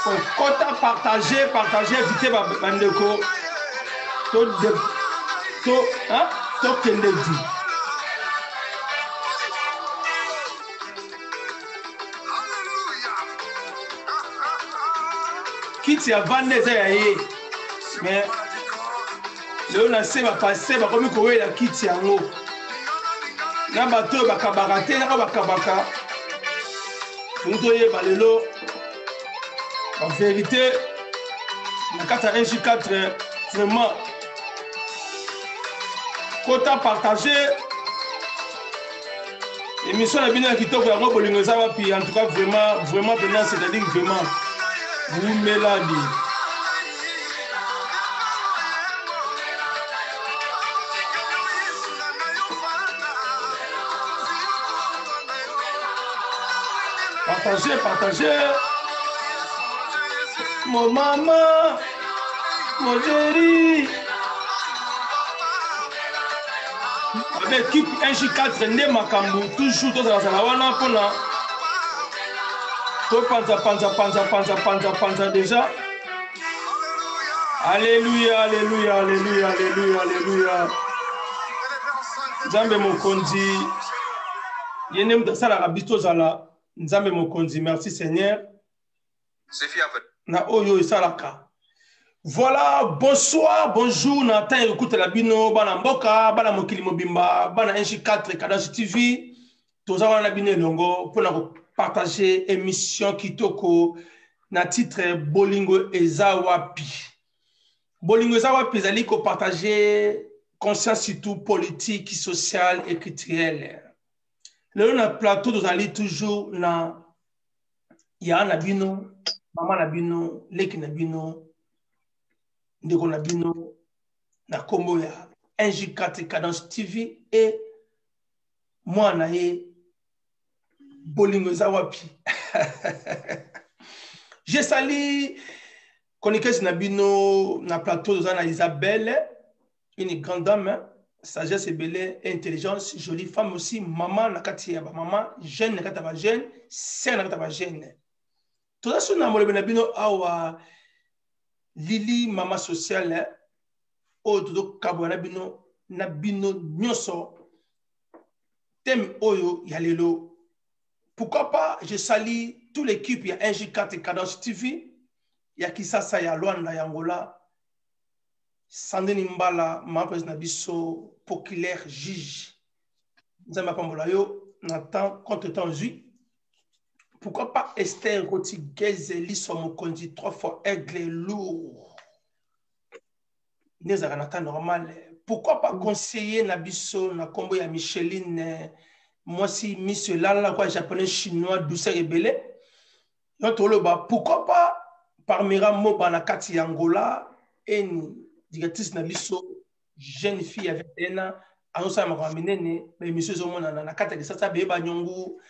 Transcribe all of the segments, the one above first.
Okota partage partage vite bandeko to to hein tokende di kiti ya vanda eza ya ye mais lelo na se bapaster bakomi kowela kiti yango na bato oyo bakabaka te nako bakabaka tongi toyeba lelo baverité na kati ya 1 j4 vraiment kota partage émission na bino ya kitoko yango bolingo eza wapi en tout cas vraiment vraiment mpenza c'est-à-dire vraiment wumeladi. Partagez, partagez. Mon maman, mon chéri. Abe équipe 1J4 nde makambo toujours tozalazala wana mpona topanza panza panza panza panza panza déjà. Alléluia, alléluia, alléluia, alléluia, alléluia. Nzambe mokonzi ye nde moto asalaka biso tozala. Nzambe mokonzi, merci Seigneur na oyo esalaka. Voilà, bonsoir, bonjour na temps ekutela bino bana mboka, bana mokili mobimba, bana NG4 Cadence TV. Toza wana na bino elongo mpona kopartage émission kitoko na titre Bolingo eza wapi. Bolingo eza wapi ezali kopartage conscience surtout politique, sociale et culturelle. Lelo na plateau tozali toujours na ya na bino, mama na bino, leki na bino, ndeko na bino, na kombo ya NJ4 Cadence TV et mwana ye Bolingo eza wapi. Je salue chroniqueuse na bino na plateau, toza na Isabelle, une grande dame, sagesse ebele, intelligence, jolie femme aussi, maman na kati ya ba mama, jeune na kati ya ba jeune, sœur na kati ya ba jeune. Toza so na molobi na bino awa Lili, mama sociale, oyo tozokabola na bino na bino nyonso thème oyo ya lelo. Pourquoi pas, je salue toute l'équipe ya NJ4 Cadence TV ya Kisasa, ya Luanda, ya Angola. Sandrine Mbala, ma présidente na biso populaire juge. Nzambe apambola yo na temps contre temps zui. Pourquoi pas Esther Rodriguez Liso Mokonzi 3 fois aigle lourd. Nezaka na temps normal. Pourquoi pas conseiller na biso na kombo ya Micheline mwasi Miss Lala quoi japonais chinois douceur ebele. Yo toloba pourquoi pas Parmira Moba na kati ya Angola eni directrice na biso jeune fille ya 21 ans azosala makambo minene ba émission ezomonana na kati ya kisasa beye banyongu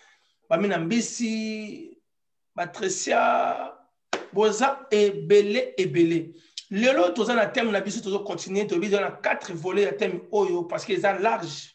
bamina mbisi batresia boza ebele ebele. Lelo toza na thème na biso, tozo continuer, toyebi toza na 4 volets ya thème oyo parce que eza large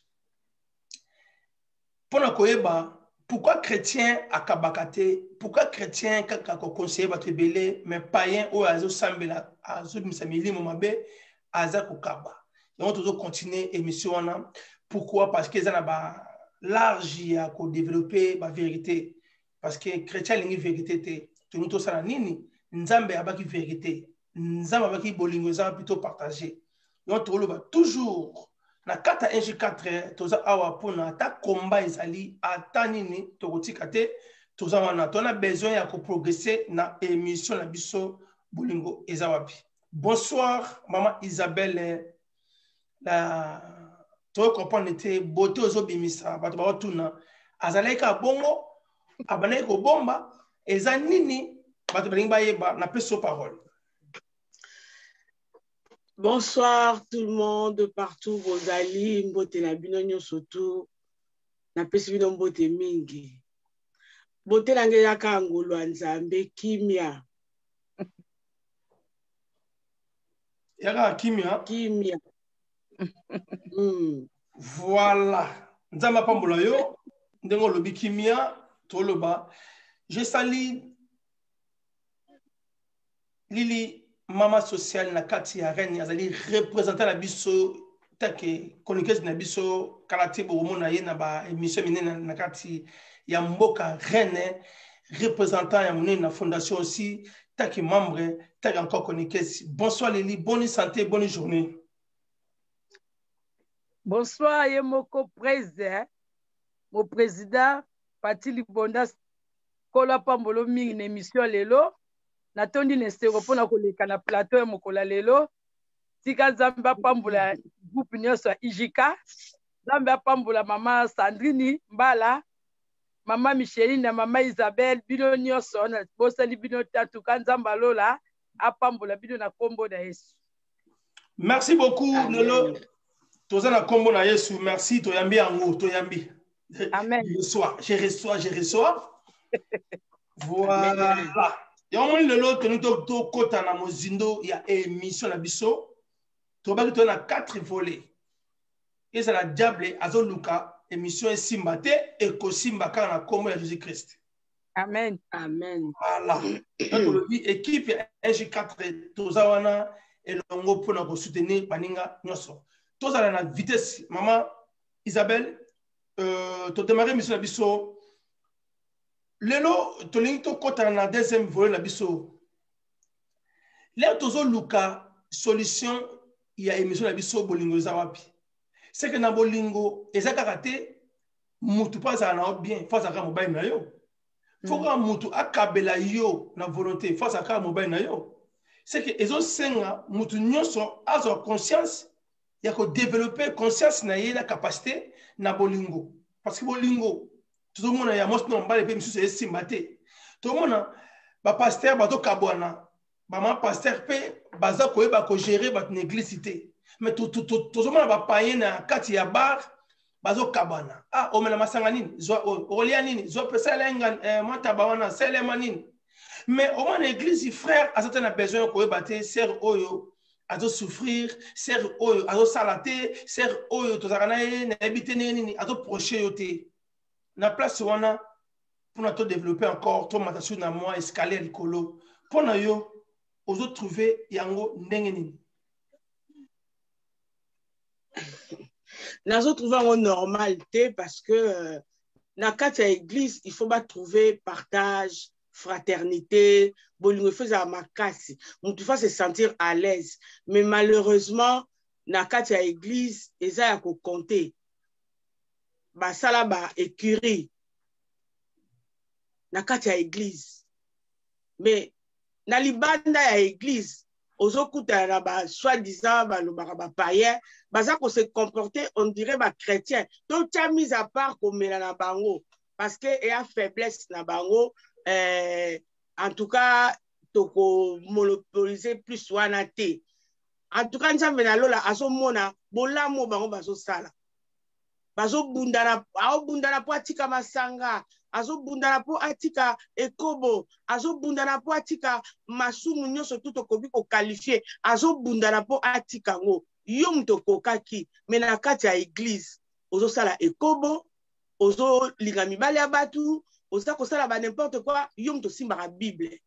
mpona koyeba pourquoi chrétien akabaka te, pourquoi chrétien kaka koconseiller bato ebele, mais païen oyo azosambela azobimisa milimo mabe aza kokaba. Yango tozo continuer émission wana. Pourquoi? Parce que eza na ba large ya kodévelopper ba vérité, parce que chrétien alingi vérité te. Tolingi tosala nini? Nzambe abaki vérité, Nzambe abaki bolingo eza plutôt partager. Donc toloba toujours na kati ya NG4 toza awa mpona ata combat ezali ata nini tokotika te, toza wana, toza na besoin ya koprogresser na émission na biso Bolingo eza wapi. Bonsoir mama Isabelle, la toyo comprendre te beauté ozobimisa bato baotuna azalaki kaka bongo, abandaki kobomba eza nini, bato balingi bayeba. Napesi yo parole. Bonsoir tout le monde partout bozali, mbote na bino nyonso tu, napesi bino mbote mingi. Bote na ngai eyaka ngolu ya Nzambe, kimia. Yaka kimia. Kimia. Voilà, Nzambe apambola yo ndenge olobi kimia. Toloba je salue Lili mama sociale na kati ya reine, azali représentant na biso take chroniqueuse na biso kala te bokomona ye na ba émission minene na kati ya mboka reine, représentant ya monene na fondation aussi, take membre, take encore chroniqueuse. Bonsoir Lili, bonne santé, bonne journée. Bonsoir ye moko président, mon président Pati Libonda, kolo apambolo mingi na émission lelo. Natondi na esengo mpona koleka na plateau ya mokolo ya lelo. Tika Nzambe apambola groupe nyonso ya IJK. Nzambe apambola mama Sandrine Mbala, mama Micheline na mama Isabelle, bino nyonso bosali bino tatuka. Nzambe alola apambola bino na kombo na Yesu. Merci beaucoup. Lelo toza na kombo na Yesu. Merci, toyambi yango, toyambi. Amen. Je reçois, je reçois, je reçois. Voilà. Yango moni lelo tolingi tokɔta na mozindo ya émission na biso. Tobaki toza na 4 volets. Ezala diable azoluka émission esimba te, ekosimba kaka na kombo ya Jésus Christ. Amen. Amen. Voilà. Donc tolobi équipe ya SG4 toza wana elongo mpona kosoutenir baninga nyonso. Tozala na vitesse mama Isabelle euh, todemare mission na biso lelo tolingi tokɔtana na deuxième volet na biso lelo tozoluka solution ya émission na biso bolingo eza wapi seke na bolingo eza kaka te mutu mpo azala na yo bien fo azala kaka mobali na yo fo mm. kaka mutu akabela yo na volonté fo azala kaka mobali na yo seke ezosenga mutu nyonso azwa conscience ya kodevelope conscience na ye na capacité na bolingo parce que bolingo tozomona ya mwasi na mobali mpe misusu esimba te tomona bapaster bazokabwana bama paster mpe baza koyeba kogere bato na eglise te mais tozomona bapayen na kati ya bar bazokabwana ah omela masanga nini zwa oyo okolia nini zwa mpe sala nga eh, mwa taba wana salema nini mais omona eglise frère aza te na besoin ya koyeba te sere oyo azosouffrir sere oyo azosala te sere oyo tozalaka na ye nayebi te ndenge nini azoproche yo te na place wana mpona todeveloppe encore tomata sur na mwa escalier ya likolo mpo na yo ozotrouve yango ndenge nini nazotrouve yango normal te parce que euh, na kati ya église il faut batrouve partage fraternité bolingo ifo ezala makasi motu fa se sentir à l'aise mais malheureusement na kati ya église eza ya kocompte basala ba écurie na kati ya église mais na libanda ya église ozokutana na ba soi disant balobaka ba païen baza ko se comporter on dirait ba chrétien totya mise à part komela na bango parce que eya faiblesse na bango eh, en tout cas tokomonopolise plus wana te en tout cas nzambe na lola azomona bolamu bango bazosala bazobundana aobundana mpo atika masanga azobundana mpo atika ekobo azobundana mpo atika masumu nyonso tu tokoki kokalifie azobundana mpo atika yango yo moto okokaki me na kati ya eglize ozosala ekobo ozolinga mibali ya bato oza kosala ba n'importe quoi yo moto osimbaka bible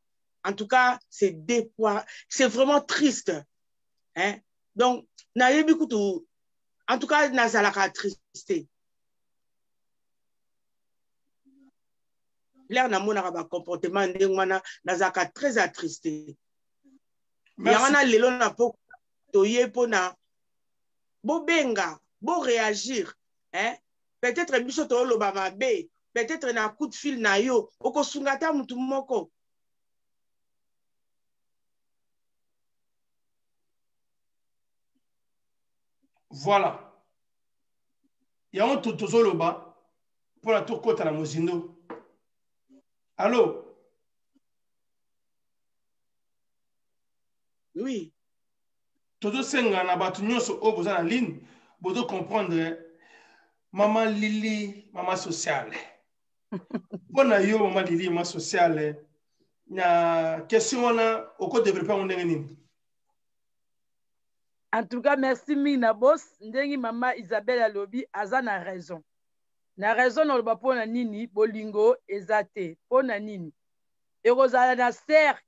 en tout cas c'est des poids c'est vraiment triste hein? Donc nayebi kutu en tout cas nazalaka triste lere namonaka bacomportement ndenge wana nazalaka très attriste yango wana lelo na po toye mpona bobenga boréagir hein? Peut-être biso tooloba mabe peut-être na coup de fil na yo okosunga ata motu moko. Voilà yango tozoloba mpona tokɔta na mozindo allo oui tozosenga na bato nyonso oyo boza na ligne bozo comprendre mama lili mama sociale mpo na yo mama lili mama sociale na question wana okodevelope yango ndenge nini? En tout cas, merci mingi na boss ndenge mama Isabelle alobi aza na raison. Na raison naloba mpo na nini bolingo eza te mpo na nini ekozala na ser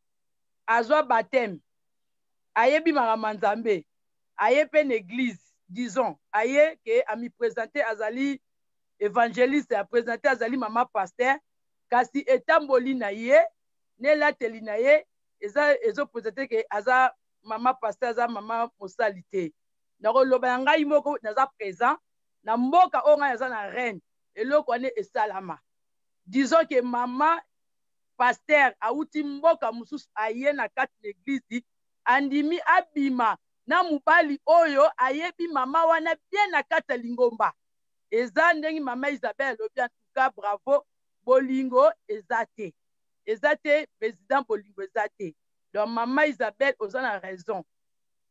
azwa baptême ayebi makambo ya Nzambe aye mpe na église disons aye ke amipresente azali évangéliste apresente azali mama pasteur kasi etamboli na ye na elateli na ye eza ezopresente ke aza mama pasteur aza mama mosali te nakoloba ya ngai moko naza présent na mboka oyo ngai naza na reine eloko wana esalama disons ke mama pasteur awuti mboka mosusu aye na kati na eglise andimi abima na mobali oyo ayebi mama wana bien na kati ya lingomba eza ndenge mama Isabelle alobi en tout cas bravo bolingo eza te eza te président bolingo eza te donc mama Isabelle oza na raison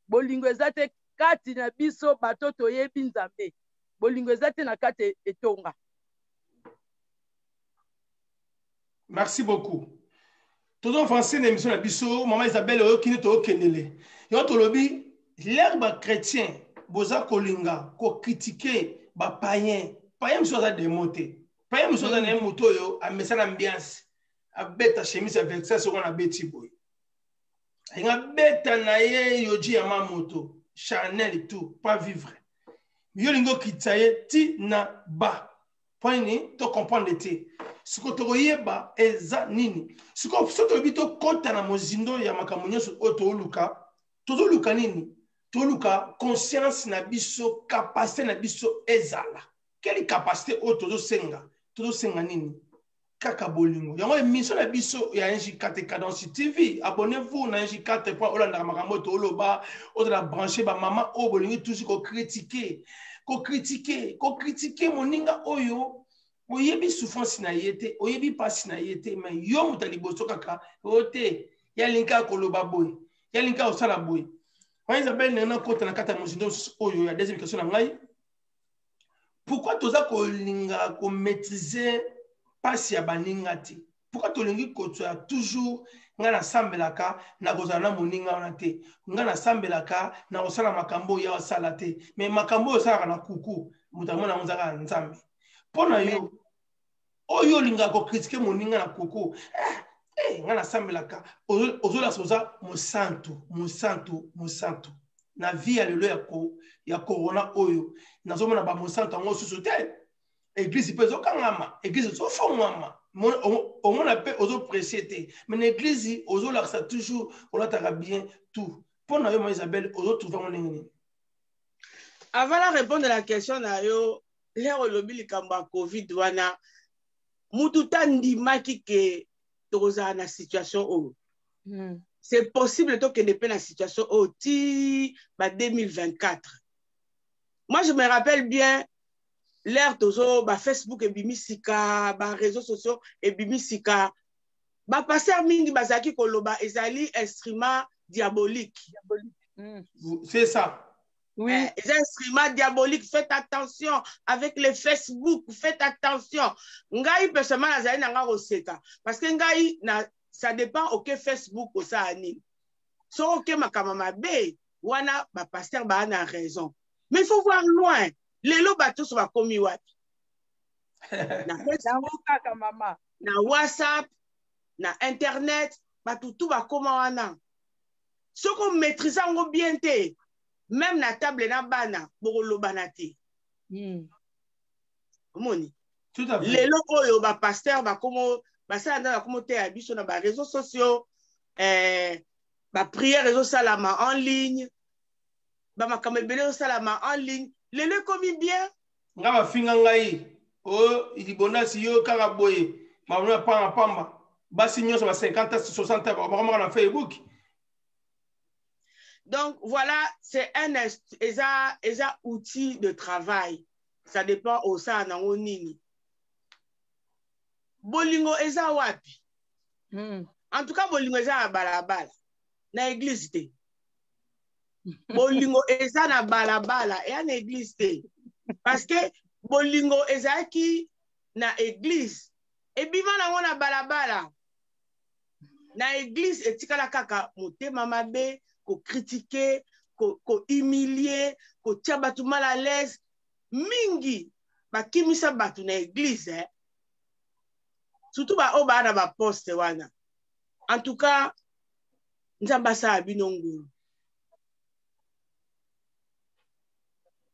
bolingo eza te kati na biso bato toyebi Nzambe bolingo eza te na kati etonga. Merci beaucoup. Tozo avancer na émission na biso, maman Isabelle oyo kini to kendele. Yo tolobi l'air ba chrétien. boza kolinga kokritike bapayen? Payen mosusu aza demo te, payen mosusu aza na ye moto oyo amesana ambiance, abeta chemise ya vexas soko na beti boye, alingi abeta na ye Yoji ya Mamoto, Chanel, tout pas vivre. Yo olingi okitisa ye ti na ba mpo nini? To comprendre te. Sikoyo tokoyeba eza nini. Sikoyo so tolobi tokɔta na mozindo ya makambo nyonso oyo tooluka, tozoluka nini? Toluka conscience na biso, capacité na biso ezala. Quelle capacité oyo tozosenga? Tozosenga nini? Kaka bolingo. Yango émission na biso ya NJ4 Cadence TV. Abonnez-vous na NJ4 po olandaka makambo oyo toloba, ozala branché. Bamama oyo bolingi toujours kokritike, kokritike, kokritike moninga oyo oyebi souffrance na ye te, oyebi mpasi na ye te, mais yo moto ya liboso kaka oyo te, ye alingi kaka koloba boye, ye alingi kaka kosala boye. Wana Isabelle, ndenge nakota na kati ya mozindo mosusu oyo ya deuxième question na ngai: pourquoi toza kolinga komaîtrise mpasi ya baninga te? Pourquoi tolingi kozwa toujours ngai nasambelaka, nakozala na moninga wana te, ngai nasambelaka, nakosala makambo oyo asala te? Mais makambo oyo osalaka na kuku, moto amona yango ezaka Nzambe. Mpo na yo oyo olingaka kokritike moninga na kuku, eh, eh, ngai nasambelaka, ozolakisa oza mosantu, mosantu, mosantu. Na vie ya lelo ya corona oyo, nazomona bamosantu yango susu te. Église mpe ezokangama, église ezofongwama, omona mpe ozopresse te, mais na église ozolakisa toujours olataka bien, tout. Mpo na yo, ma Isabelle, ozotrouve yango ndenge nini? Avant na répondre la question na yo, lere olobi likambo ya Covid wana, mutu ta ndimaki ke tokozala na situation oyo. C'est possible tokende mpe na situation oyo ti ba 2024. Moi, je me rappelle bien l'heure tozo bafacebook ebimi sika, baréseaux sociaux ebimi sika, bapasteur mingi bazalaki koloba ezali instrument diabolique. C'est ça. Oui. Eh, instrument diabolique, faites attention avec les Facebook, faites attention. Ngai personnellement nazali na nga koseka parce que ngai na ça dépend oke Facebook osala nini. Soki oke makambo mabe wana, bapasteur baa na raison. Mais il faut voir loin. Lelo bato nyonso bakomi wapi? Na Facebook, kaka mama. Na WhatsApp, na internet, bato tu bakoma wana. Soki omaîtrise yango bien te, même na table na bana bokolobana te. Omoni lelo oyo bapasteur bakomo basala nde bakomo teya biso na baréseaux sociaux, baprière ezosalama en ligne, bamakambo ebele ezosalama en ligne. Lelo ekomi bien. Nga bafinga ngai o libondasi yo kaka boye, makambo ya pamba pamba, basi nyonso ba 50, 60 bakomaka na Facebook. Donc voilà, c'est un eza outil de travail, ça dépend osala nango nini. Bolingo eza wapi? En tout cas, bolingo eza na balabala, na église te. Bolingo eza na balabala, eya na église te, parce que bolingo ezalaki na église, ebima nango na balabala. Na église etikala kaka motema mabe, kokritike, kohumilie, kotia bato mal à l'aise. Mingi bakimisa bato na église, eh? Surtout baoyo baa na baposte wana. En tout cas, Nzambe asala bino ngulu,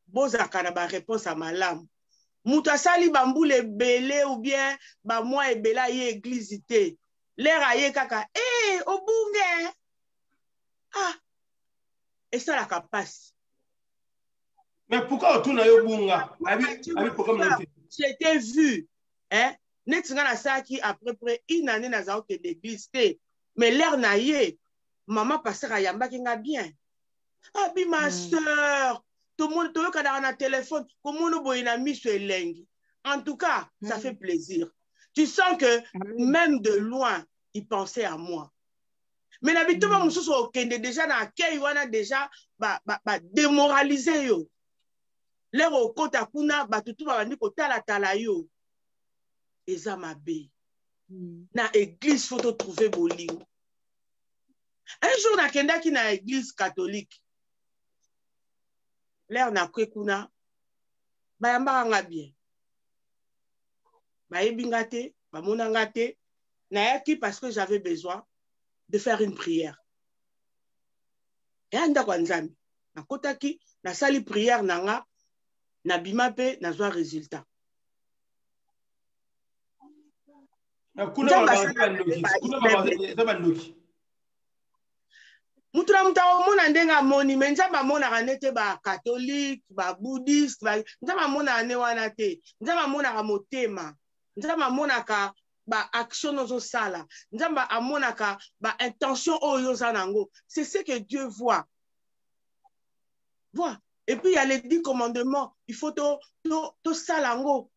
bozalaka na baréponse ya malamu. Moto asali bambula ebele ou bien bamwa ebele aye église te, lere aye kaka e obunge, ah, esalaka mpasi. Mais pourquoi otuna yo bunga? Abi programme na te. J'étais vu, hein? Neti nga nasalaki à peu près une année nazala kokende église te, mais l'heure na ye, mama pasteur ayambaki nga bien, abi ma sœur, tomoni toyokanaka na telefone, komona boye na miso elengi. En tout cas, ça fait plaisir, tu sens que même de loin il pensait à moi. Mais na bitoma mosusu okende déjà na accueil wana, déjà badémoralise ba yo. Lere okota kuna, bato tu babandi kotalatala yo, eza mabe. Na église faut totrouve bolingo. Un jour nakendaki na église catholique. L'heure nakwe kuna, bayambaka nga bien. Bayebi nga te, bamona nga te. Nayaki parce que j'avais besoin de faire une prière. Eya ndako ya Nzambe. Nakotaki, nasali prière na nga, nabima mpe nazwa résultat. Kuna eza bandoki. Mutu na mutu akomona ndenge amoni, me Nzambe amonaka nde te bakatholike, babouddhiste ba... Nzambe amonaka nde wana te. Nzambe amonaka motema, Nzambe amonaka baaction ozosala, Nzambe amonaka baintention oyo oza na yango. C'est ce que Dieu voit voit. Et puis il y a les 10 commandements, il faut tosala yango.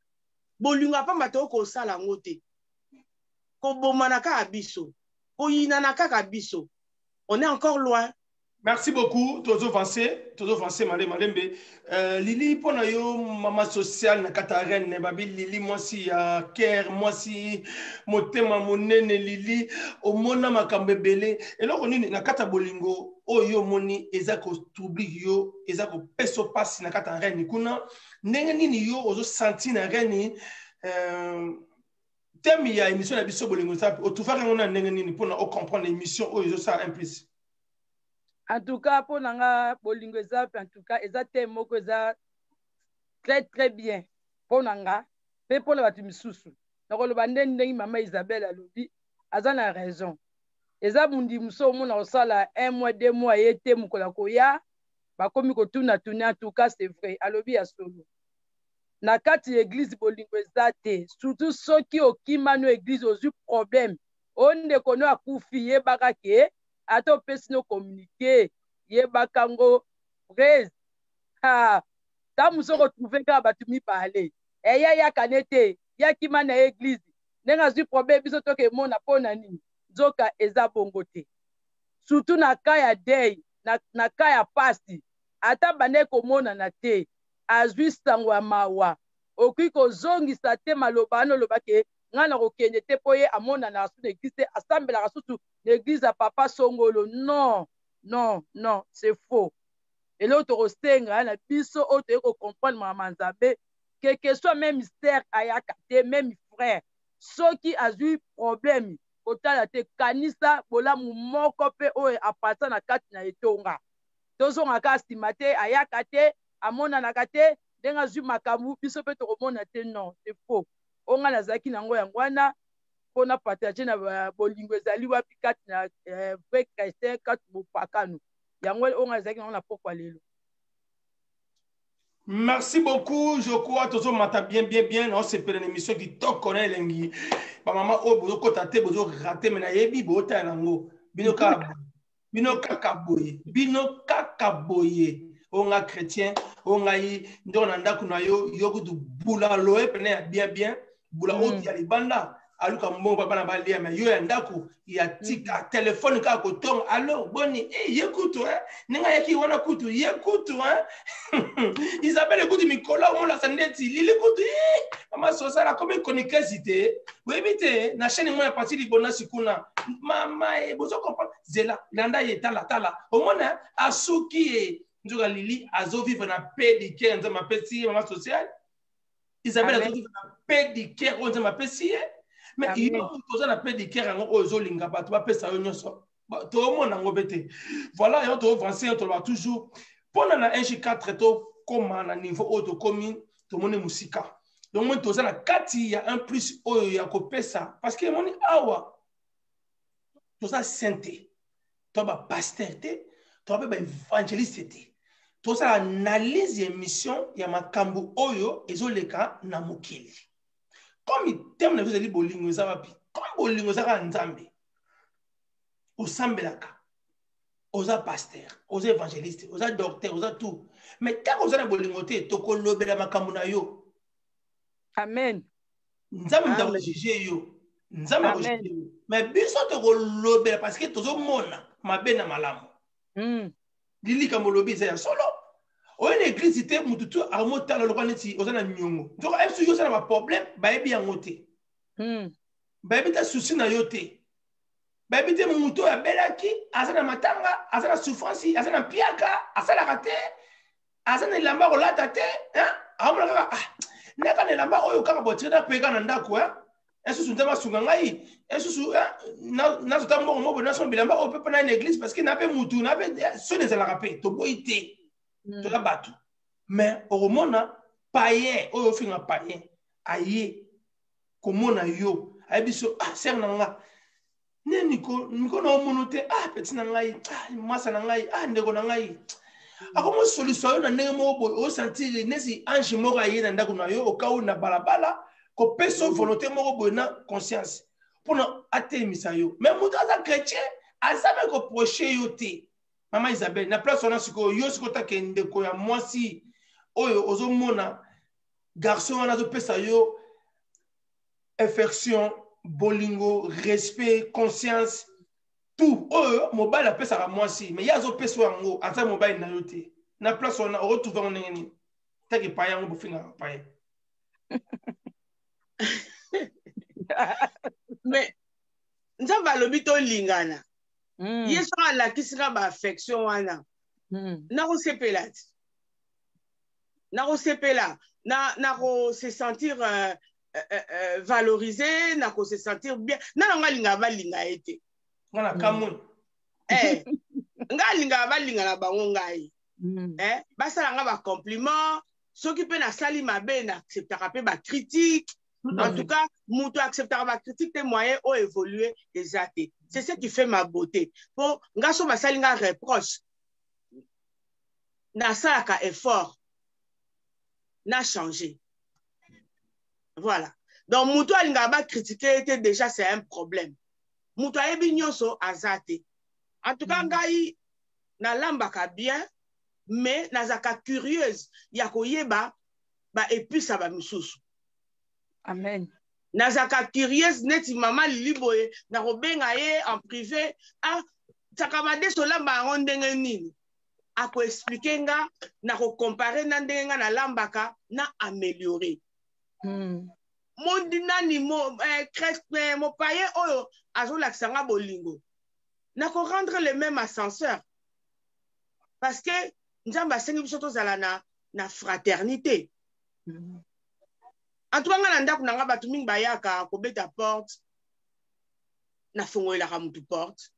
Bolingo ya pamba tokoki kosala yango te, kobomana kaka biso, koyinana kaka biso, on est encore loin. Merci beaucoup. Tozo avancer, tozo avancer malé malembe. Lili pona yo mama sociale na kata reine babi Lili mwasi ya care, mwasi motema monene Lili omona makambo ebele. Eloko nini na kata bolingo oyo omoni eza ko troubler yo, eza ko peso pasi na kata reine kuna. Ndenge nini yo ozo sentir na reine thème ya émission na biso bolingo eza otufaka yango na ndenge nini pona o comprendre émission oyo ezosala un plus? En tout cas, mpo na nga bolingo eza, en tout cas eza thème moko eza très très bien mpo na nga mpe mpo na bato misusu. Nakoloba nde ndenge mama Isabelle alobi, aza na raison. Eza mondimu so omona kosala un mois, 2 mois ye te, mokolo akoya bakomi kotuna tuna. En tout cas, c'est vrai, alobi ya solo. Na kati ya église bolingo eza te, surtout soki okima no église, ozwi problème, oyo ndeko no akufi, yebaka ke ata opesi no communiqué, yebaka ngo praise ha ntango mosusu okotrouve kaka bato mibale eya yaka ne te, yakima na église ndenge azwi problème, biso tokemona mpo na nini. Nzoka eza bongo te, surtout na cas ya deuil, na cas ya pasi, ata bandeki komonana te, azwi sango ya mawa, okoki kozongisa te maloba wana oloba ke ngai nakokende te mpo ye amonanaka susu na église te, asambelaka susu na église ya papa songolo. Non, non, non, c'est faux. Eloko tokosenga na biso oyo toyei kocomprendre makambo ya Nzambe, que soit même sœur ayaka te, même frère, soki azwi problème, kotala te, kanisa bolamu moko mpe oyo apasa na kati na etonga. Tozonga kaka nsima te, ayaka te, amonanaka te, ndenge azwi makambo biso mpe tokomona te. Non, c'est faux. Oyo ngai nazalaki nango yango wana mpo na partage na bolingo ezali wapi kati na vrai chrétien, kati bopakano. Yango oyo ngai nazalaki nango na pokwa lelo. Merci beaucoup, je crois tozo mata bien bien bien na osepela na émission kitoko na elengi. Ba mama oyo bozo kota te, bozo rater, mais nayebi botala nango. Bino kaka bino kaka boye, bino kaka boye. Oyo nga chrétien, oyo ngai ndeko na ndako na yo, yo kutu bula loye pene ya bien bien, bula oyo ya libanda aluka mbongo bana balia, mais yo ya ndako ya tika telefone kaka kotonga alo boni eh, ye kutu eh, ndenge ayaki wana kutu ye kutu eh. Isabelle kutu mikolo omolasa ndeti Lili kutu eh, mama sosala akomi chroniqueuse te, boyebi te na chaîne moko ya parti libonasi kuna mama e bozo comprendre zela landa ye tala tala omona asuki ye. Nzoka Lili azovivre na pédicure Nzambe apesi ye, mama sociale Isabelle azovivre na pédicure oyo Nzambe apesi ye. Mais yo moto oza na pédicure yango oyo ozolinga bato bapesa yo nyonso, toomona yango mpe te. Voilà, yango toavance, yango toloba toujours mpona na 1J4 tokóma na niveau oyo tokomi, tomoni mosika. Donc moni toza na kati ya un plus oyo ya kopesa, parce que emoni awa toza saint te, to bapasteur te, to mpe baévangéliste te, tosala analyse ya émission ya makambo oyo ezoleka na mokili. Comme thème na biso ezali bolingo eza wapi, comme bolingo eza kaka Nzambe, osambelaka, oza pasteur, oza évangéliste, oza docteur, oza tout, mais ntango oza na bolingo te, tokolobela makambo na yo. Amen. Nzambe moto akojuge yo, Nzambe akojuge yo, mais biso tokolobela parce que tozomona mabe na malamu. Lilikambo olobi eza ya solo. Oyo na église te, motu tu akomotala lokola neti oza na niongo, nzoka esu yo oza na baproblème, bayebi yango te. Bayebi te souci na yo te, bayebi te motu oyo abelaki, aza na matanga, aza na souffrance, aza na mpiaka, asalaka te. Aza na elamba kolata te, hein? Aomona kaka ah, naka na elamba oyo kaka botire na peka na ndako, hein? Esusu nzambe asunga ngai, esusu nazota mbongo moko nasomba bilamba oyo mpe mpo na na église parce que na mpe mutu na mpe eh, soni ezalaka mpe toboyi te. Toza bato. Mais okomona païen oyo ofinga païen aye komona yo ayebi so ah sere na nga nde niko niko na omono te ah petit na ngai ah masa na ngai ah ndeko na ngai akomosolisa yo na ndenge moko boye osentire neti ange moko aye na ndako na yo okau na balabala kopesa yo volonté moko boye na conscience mpona atelemisa yo mais moto aza chrétien aza me koproche yo te. Mama Isabelle, na place wana sikoyo yo sikoyo take ndeko ya mwasi oyo ozomona garçon wana azopesa yo affection, bolingo, respect, conscience, tout oyo mobali apesaka mwasi mais ye azopesa yango aza mobali na yo te. Na place wana oretrouve yango ndenge nini? Take paye yango bofingaka paye. Mais Nzambe alobi tolingana. Ye soki alakisi nga ba affection wana, nakosepela ti. Nakosepela, na nako se sentir valorisé, nako se sentir bien. Nana nga alingaka balinga ye te. Nga na kamwe. Nga alingaka balinga na bango ngai. Basala nga ba compliment, soki pe nasali mabe na acceptaka pe ba critique. En tout cas, mutu acceptaka ba critique te, moyen o évoluer eza te. C'est ce qui fait ma beauté. Po nga so basali nga reproche, nasalaka effort na changer. Voilà. Donc mutu alingaka ba critiquer te, déjà c'est un problème. Mutu ayebi nyonso aza te. En tout cas, ngai nalambaka bien, mais nazalaka curieuse ya koyeba ba épices ya ba misusu. Amen. Nazalaka curieuse neti mama Lili boye, nakobenga ye en privé, ah tsaka madeso olamba yango ndenge nini? Ako expliquer nga, nako comparer na ndenge nga nalambaka, na améliorer. Mondi nani mo, eh, mopaye oyo azolakisa nga bolingo, nako rendre le même ascenseur parce que Nzambe asengi biso tozala na fraternité. En tout cas, nga na ndako na nga bato mingi bayaka kobeta porte, nafongolelaka mutu porte.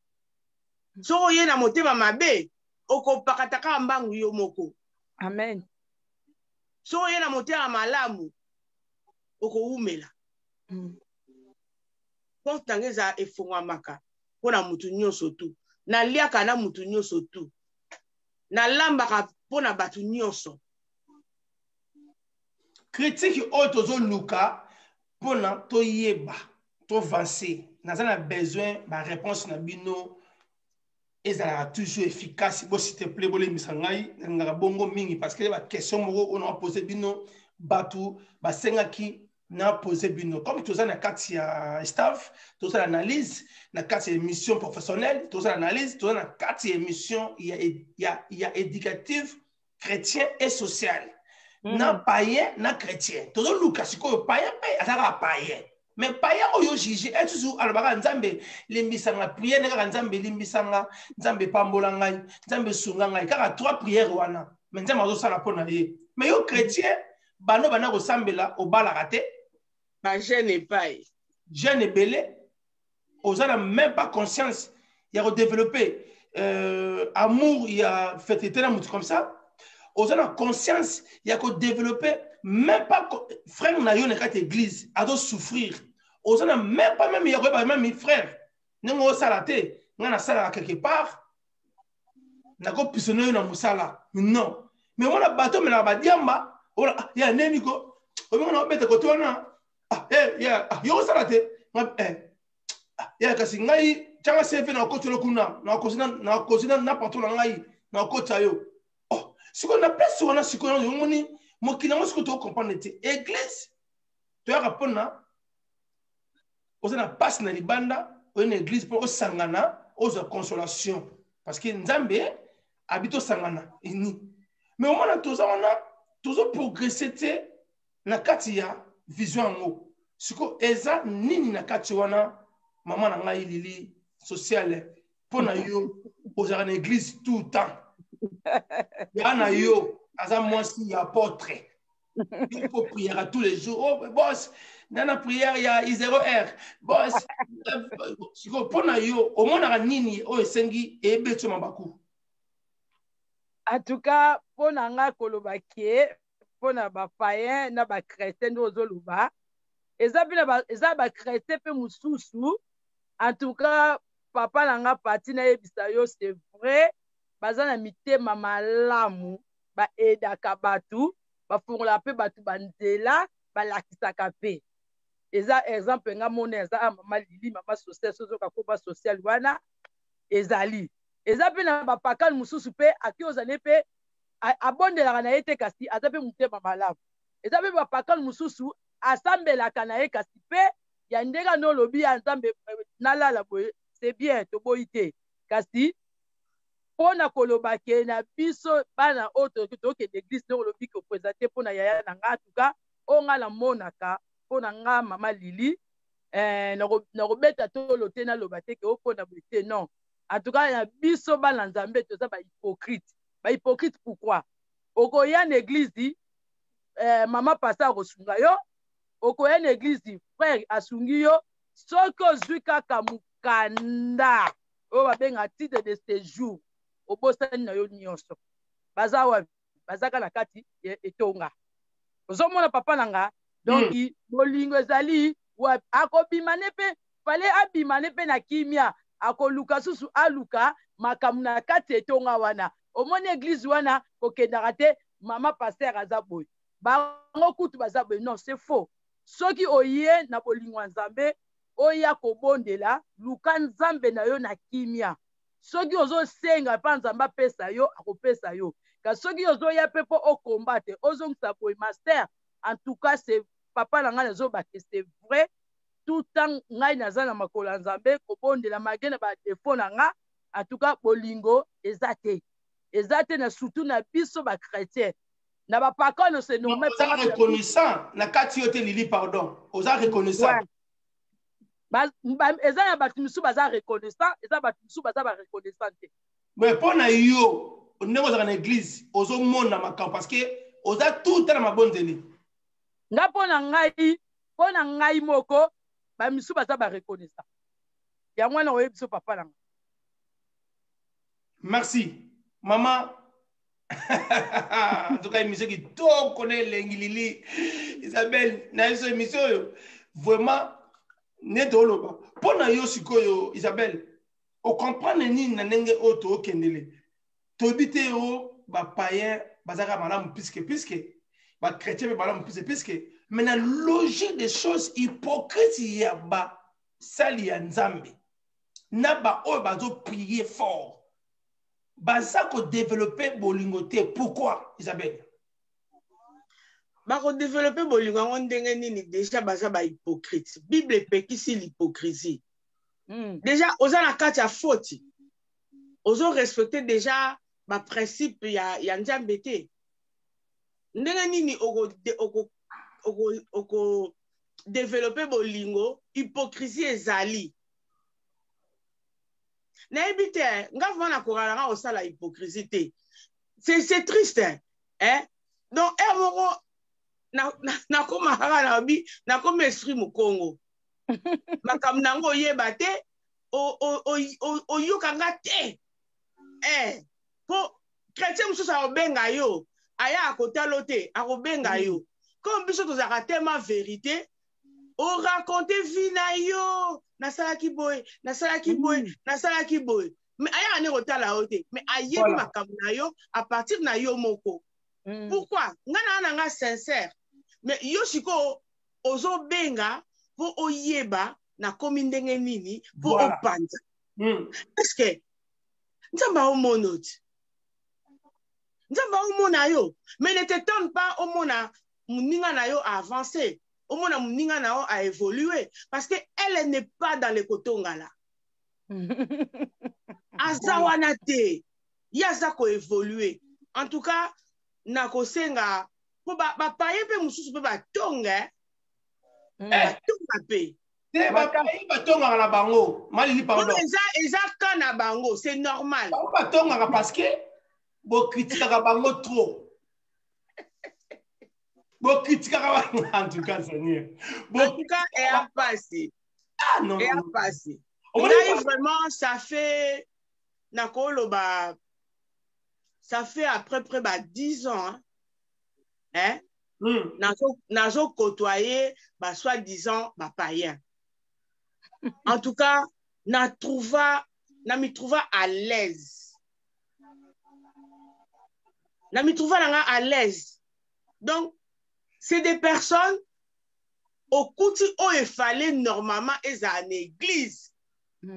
Soki oye na motema mabe, okopakata kaka mbangu yo moko. Amen. Soki oye na motema malamu, okowumela. Porte na nga eza efongwamaka mpona mutu nyonso tu. Naliaka na mutu nyonso tu. Nalambaka mpona bato nyonso. Critique oyo tozoluka mpona toyeba, tovancer. Naza na besoin ba réponse na bino ezalaka toujours efficace. Bo s'il te plaît, bolembisa ngai, nalingaka bongo mingi parce que ba question moko oyo na poser bino, bato basengaki na poser bino. Comme toza na kati ya staff, toza na analyse na kati ya émission professionnelle, toza na analyse, toza na kati ya émission ya éducative chrétien et social. Na païen na chrétien. Tozoluka sikoyo païen mpe azalaka païen. Mais païen oyo juge, eh, toujours alobaka Nzambe limbisanga, prière kaka Nzambe limbisanga, Nzambe pambola ngai, Nzambe sunga ngai, kaka trois prières wana. Mais Nzambe azosala mpo na ye. Mais yo chrétien, bano bana kosambela obalaka te. Ba jeune epai. Jeune ebele, oza na même pas conscience ya kodévelopper amour ya fraternité na mutu comme ça. Oza na conscience ya kodévelopper même pas frère na yo na kati église azo souffrir. Oza na même pas même ya koyeba même frère ndenge osala te, nga nasalaka quelque part nakopisona yo na mosala. Non, mais wana bato omelaka badiamba, wana, ah, ya neni ko obenga na obeta kote wana, ah, eh, ya, ah, yo osala te. Nga, eh, ah, ya, kasi ngai tianga CV na okotela kuna, na okosi na, na okosi na, na patron na ngai, na okotisa yo. Oh, sikoyo na place wana sikoyo yo moni mokili yango sikoyo to comprendre te. Église toyaka mpona oza na passe na libanda, oye na église mpo osangana, ozwa consolation parce que Nzambe abi tosangana eni. Mais omona toza wana tozo progresser te na kati ya vision yango. Siko eza nini na kati wana, mama na ngai Lili sociale, mpo na yo ozalaka na église tout le temps ya na yo. Aza mwasi ya apôtre. Il faut prier à tous les jours. Oh, boss, nana prière ya 0 r. Boss, sikoyo mpo na yo omonaka nini oyo esengi ebeti yo mabaku? En tout cas, mpo na nga koloba ke mpo na bapayen na bachrétien nde ozoloba, eza mpe eza bachrétien mpe mosusu. En tout cas, papa na nga Pati, nayebisa yo, c'est vrai, baza na mitema malamu, baaidaka bato, bafungolaka mpe bato banzela, balakisaka mpe. Eza exemple nga mona, eza ah, mama Lili, mama social, sozoka koba social wana ezali. Eza mpe na bapakane mosusu mpe aki ozali mpe abondelaka na ye te, kasi aza mpe motema malamu. Eza mpe bapakane mosusu asambelaka na ye, kasi mpe ya ndenge ano olobi ya Nzambe nalala boye, c'est bien, toboyi te. Kasi mpo na koloba ke na biso bana oyo tokende église, ndenge olobi ke oprésente mpo na yaya na nga, atuka oyo nga namonaka mpo na nga mama Lili, nakobeta tolo te, naloba te ke opona boye te, non. En tout cas, na biso bana Nzambe toza bahypocrite. Bahypocrite pourquoi? Okoya na église, mama pasteur akosunga yo, okoya na église, frère asungi yo. Soki ozwi kaka mokanda oyo babengaka titre de séjour, obosani na yo nyonso. Baza wapi? Bazaka na kati ya etonga. Ozomona, papa na nga, donc bolingo ezali wapi? Akobima ne mpe fale abima ne mpe na kimia, akoluka susu aluka makambo na kati ya etonga wana. Omoni église wana kokendaka te, mama pasteur aza boye, bango kutu baza boye. Non, c'est faux. Soki oye na bolingo ya Nzambe, oya kobondela, luka Nzambe na yo na kimia. Soki ozosenga mpa Nzambe apesa yo, akopesa yo. Kasi soki ozoya mpe mpo okombate, ozongisa boye master, en tout cas, c'est papa na ngai nazobake, c'est vrai, tout temps ngai naza na makolo ya Nzambe kobondela malgré na badefo na nga. En tout cas, bolingo eza te, eza te na surtout na biso bachrétien, na bapakano, c'est normal. Oza reconnaissant na kati yo te, Lili, pardon, oza reconnaissant? Ouais. Eza na bato mosusu baza reconnaissant, eza bato mosusu baza bareconnaissant te. Mais mpo na yo, ndenge ozalaka na église, ozomona makambo parce que oza tout na mabonzeli. Nga mpo na ngai moko, bamisusu baza bareconnaissant, yango wana oyebi biso, papa na nga. Merci, mama. En tout cas, émission kitoko na elengi. Lili Isabelle na biso, émission oyo vraiment nde oloba mpo na yo sikoyo. Isabelle, ocomprendre nini na ndenge oyo tookendele? Toyebi te o bapayen bazalaka malamu puisque bachrétien mpe malamu puisque, mais na logique des choses, hypocrite ya basali ya Nzambe na baoyo bazoprie fort baza kodévelopper bolingo te. Pourquoi, Isabelle? Bakodévelopper bolingo yango ndenge nini? Déjà baza bahypocrite. Bible epekisi l'hypocrisie. Déjà oza na kati ya faute, ozorespecte déjà baprincipe ya Nzambe te. Ndenge nini okodévelopper bolingo? Hypocrisie ezali. Nayebi te, nga vraiment nakokala nga kosala hypocrisie te. C'est triste, hein? Donc heure moko nakoma kaka nabi, nakomi esprit mokongo, makambo na yango oyeba te, oyoka nga te, eh, po chrétien mosusu akobenga yo, aya akotalo te, akobenga yo. Comme biso tozalaka tellement vérité, oraconte vie na yo, nasalaki boye, nasalaki boye, nasalaki boye, mais ayaka nde kotala yo te, mais ayebi makambo na yo à partir na yo moko. Pourquoi nga na nga sincère, mais yo sikoyo ozobenga mpo oyeba nakomi ndenge nini, mpo opanza? Est ce que Nzambe aomona oti? Nzambe aomona yo, mais ne t'étonne pas omona moninga na yo aavance, omona moninga na yo aévolue, parce que elle n'est pas dans le kotongala, aza wana te, ye aza koévolue. En tout cas, nakosenga mpo bapaye mpe mosusu mpe batonga, batonga mpe. Te, bapaye batongaka na bango, Malili, pardon. Eza ka na bango, c'est normal. Bango batongaka parce que bokritikaka bango trop. Bokritikaka en tout cas, Seigneur. En tout cas, eya mpasi. Ah non. Eya mpasi. Ngai vraiment, ça fait nakoloba ça fait à peu près ba 10 ans hein, hein? Nazo côtoyer ba soi-disant ba païen. En tout cas, na trouva na mi trouva à l'aise. Na mi trouva nanga à l'aise. Donc, c'est des personnes okuti oyo efale normalement ezala na église.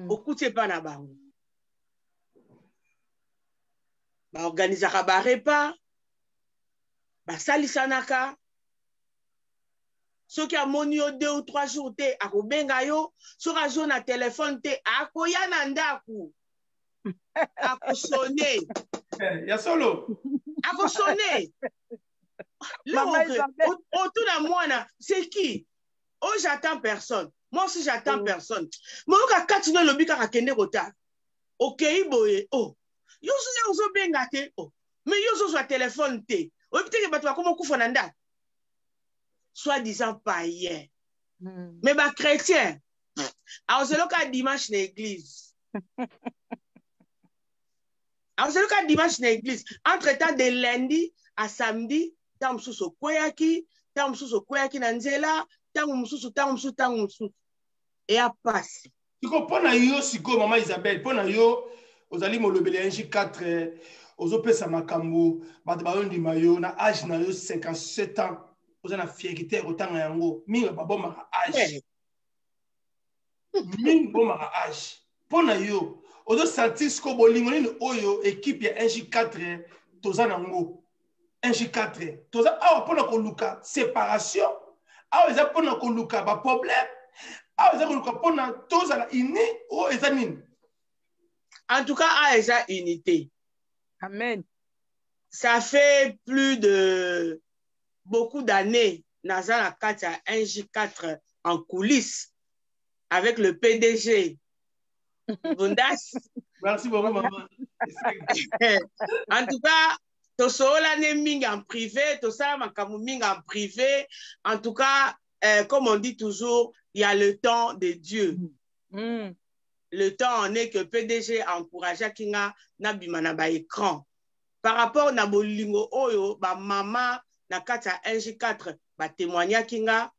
Okuti epa na bango. Baorganisaka ba repas, basalisanaka. Soki amoni yo 2 ou 3 jours te, akobenga yo. Soki azo na telefone te, akoya na ndako. Akosone. Ya solo. Akosone. Otuna mwana, c'est qui? Oh, j'attends personne. Moi aussi, j'attends personne. Moyoka kati no lobi kaka kende kotala. Okei boye, oh. Yo ozoya ozobenga te, oh. Mais yo ozozwa telefone te. Oyebi te ke bato bakoma okufa na ndako. Soi-disant païen. Mais ba chrétien, aozeloka dimanche na église. Aozeloka dimanche na église. Entre-temps, de lundi à samedi, ntango mosusu okweyaki, ntango mosusu okweyaki na nzela, ntango mosusu, ntango mosusu, ntango mosusu. Eya pasi. Siko mpo na yo sikoyo, mama Isabelle, mpo na yo ozali molobeli ya NJ4, ozopesa makambo bato bayondima yo na age na yo 57 ans, oza na fierté ya kotanga yango mingi babomaka age. Mingi bomaka age. Mpo na yo ozosentir sikoyo bolingo nini oyo équipe ya NJ4 toza nango? NJ4 toza awa mpona koluka séparation, awa eza mpona koluka ba problème, awa eza koluka mpona tozala uni, oyo eza nini? En tout cas, awa eza unité. Amen. Ça fait plus de beaucoup d'années naza na kati ya NJ4 en coulisses avec le PDG Bundas. Merci beaucoup, maman. En tout cas, tosololani mingi en privé, tosala makambo mingi en privé. En tout cas, comme on dit toujours, il y a le temps de Dieu. Le temps en est que PDG a encouragé Kinga na bima na ba écran. Par rapport na bolingo oyo, ba mama na kati ya NJ4 ba témoigna Kinga,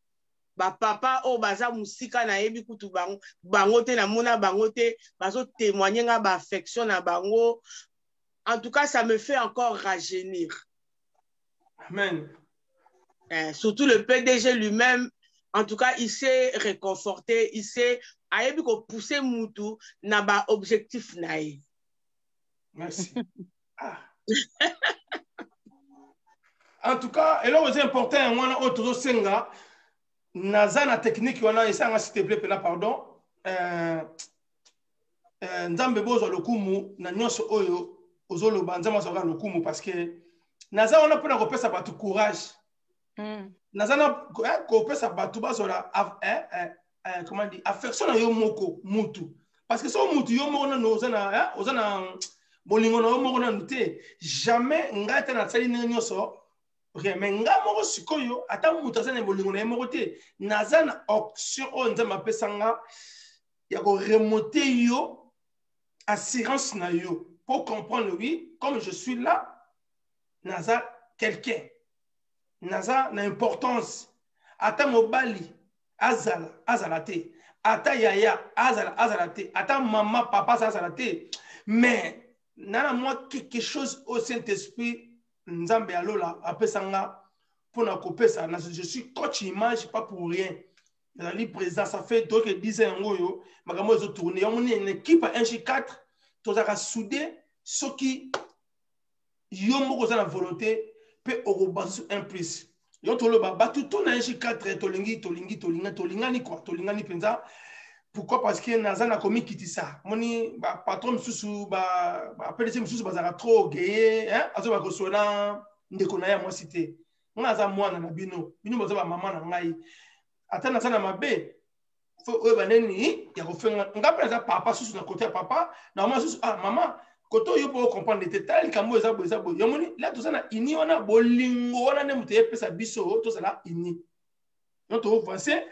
ba papa oyo baza musika na yebi kutu bango, bango te na mona bango te, bazo témoigner nga ba affection na bango. En tout cas, ça me fait encore rajeunir. Amen. Surtout le PDG lui-même, en tout cas, il s'est réconforté, il s'est ayebi ko pousser mutu na ba objectif na ye. Merci. Ah. En tout cas, eloko eza important yango wana oyo tozosenga naza na technique wana esanga s'il te plaît pena pardon. Nzambe bozwa lokumu na nyonso oyo ozoloba, Nzambe azwaka lokumu parce que naza wana mpona kopesa bato courage. Naza na kopesa bato bazwala comment dire, affection na yo moko mutu, parce que so mutu yo moko nanu oza na, oza na bolingo na yo moko nanu te, jamais ngai te nasali ndenge nyonso rien, mais ngai moko sikoyo ata mutu aza na bolingo na ye moko te, naza na option oyo Nzambe apesa nga ya ko remonter yo assurance na yo pour comprendre, oui, comme je suis là, naza quelqu'un, naza na importance, ata mobali azala azala te, ata yaya azala azala te, ata mama papa azala te, mais nana moi quelque chose au Saint-Esprit Nzambe ya lola apesa nga mpona kopesa. Je suis coach image pas pour rien, nazali président, ça fait donc 10 ans yango oyo makambo ezo tourner yango nini na équipe ya 1J4 tozalaka soudé. Soki yo moko oza na volonté mpe okobasa un plus, yo toloba bato to na 1J4 tolingi tolingi tolinga tolingani quoi, tolingani mpenza. Pourquoi? Parce que naza na komikitisa, moni ba patron mosusu ba PDG mosusu bazalaka trop orgueilleux, hein, azoba kosona ndeko na ye ya mwasi te. Nga aza mwana na bino, bino boza ba mama na ngai, ata naza na mabe fo oyo baneni ya kofenga nga mpe naza papa susu na kote ya papa na mama susu. Ah mama, Kote oyo mpo ocomprendre te, tala likambo eza boye, eza boye. Yomoni la toza na uni wana, bolingo wana nde moto eyepesa biso tozala uni. Donc toavance,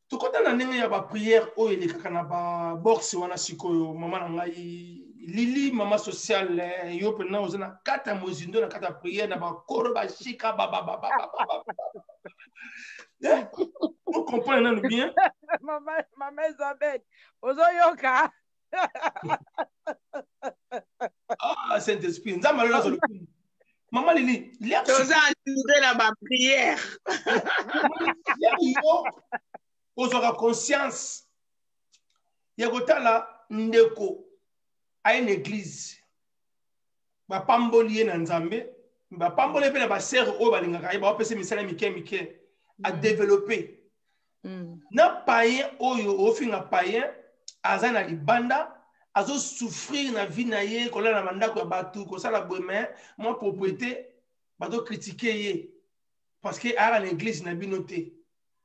tokota na ndenge ya baprière oyo elekaka na baboxe wana. Sikoyo mama na ngai Lili, mama sociale, yo mpena oza na kati ya mozindo, na kati ya prière na bakoro bashika bababababa, ocomprendre nanu bien. Mama Isabelle, ozoyoka? Ah, Saint Esprit, Nzambe alola lokumu. Mama Lili, toza entouré na baprière. Yo ozwaka conscience ya kotala ndeko aye na église, bapamboli ye na Nzambe, bapamboli ye mpe na basere oyo balingaka ye, baopesa misala mike mike, adeveloppe na payen oyo ofinga payen aza na libanda, azosouffrir na vie na ye, kolala na bandako ya bato, kosala boye, mais mwa propriété, bazokritike ye parce que ayaka na église na bino te,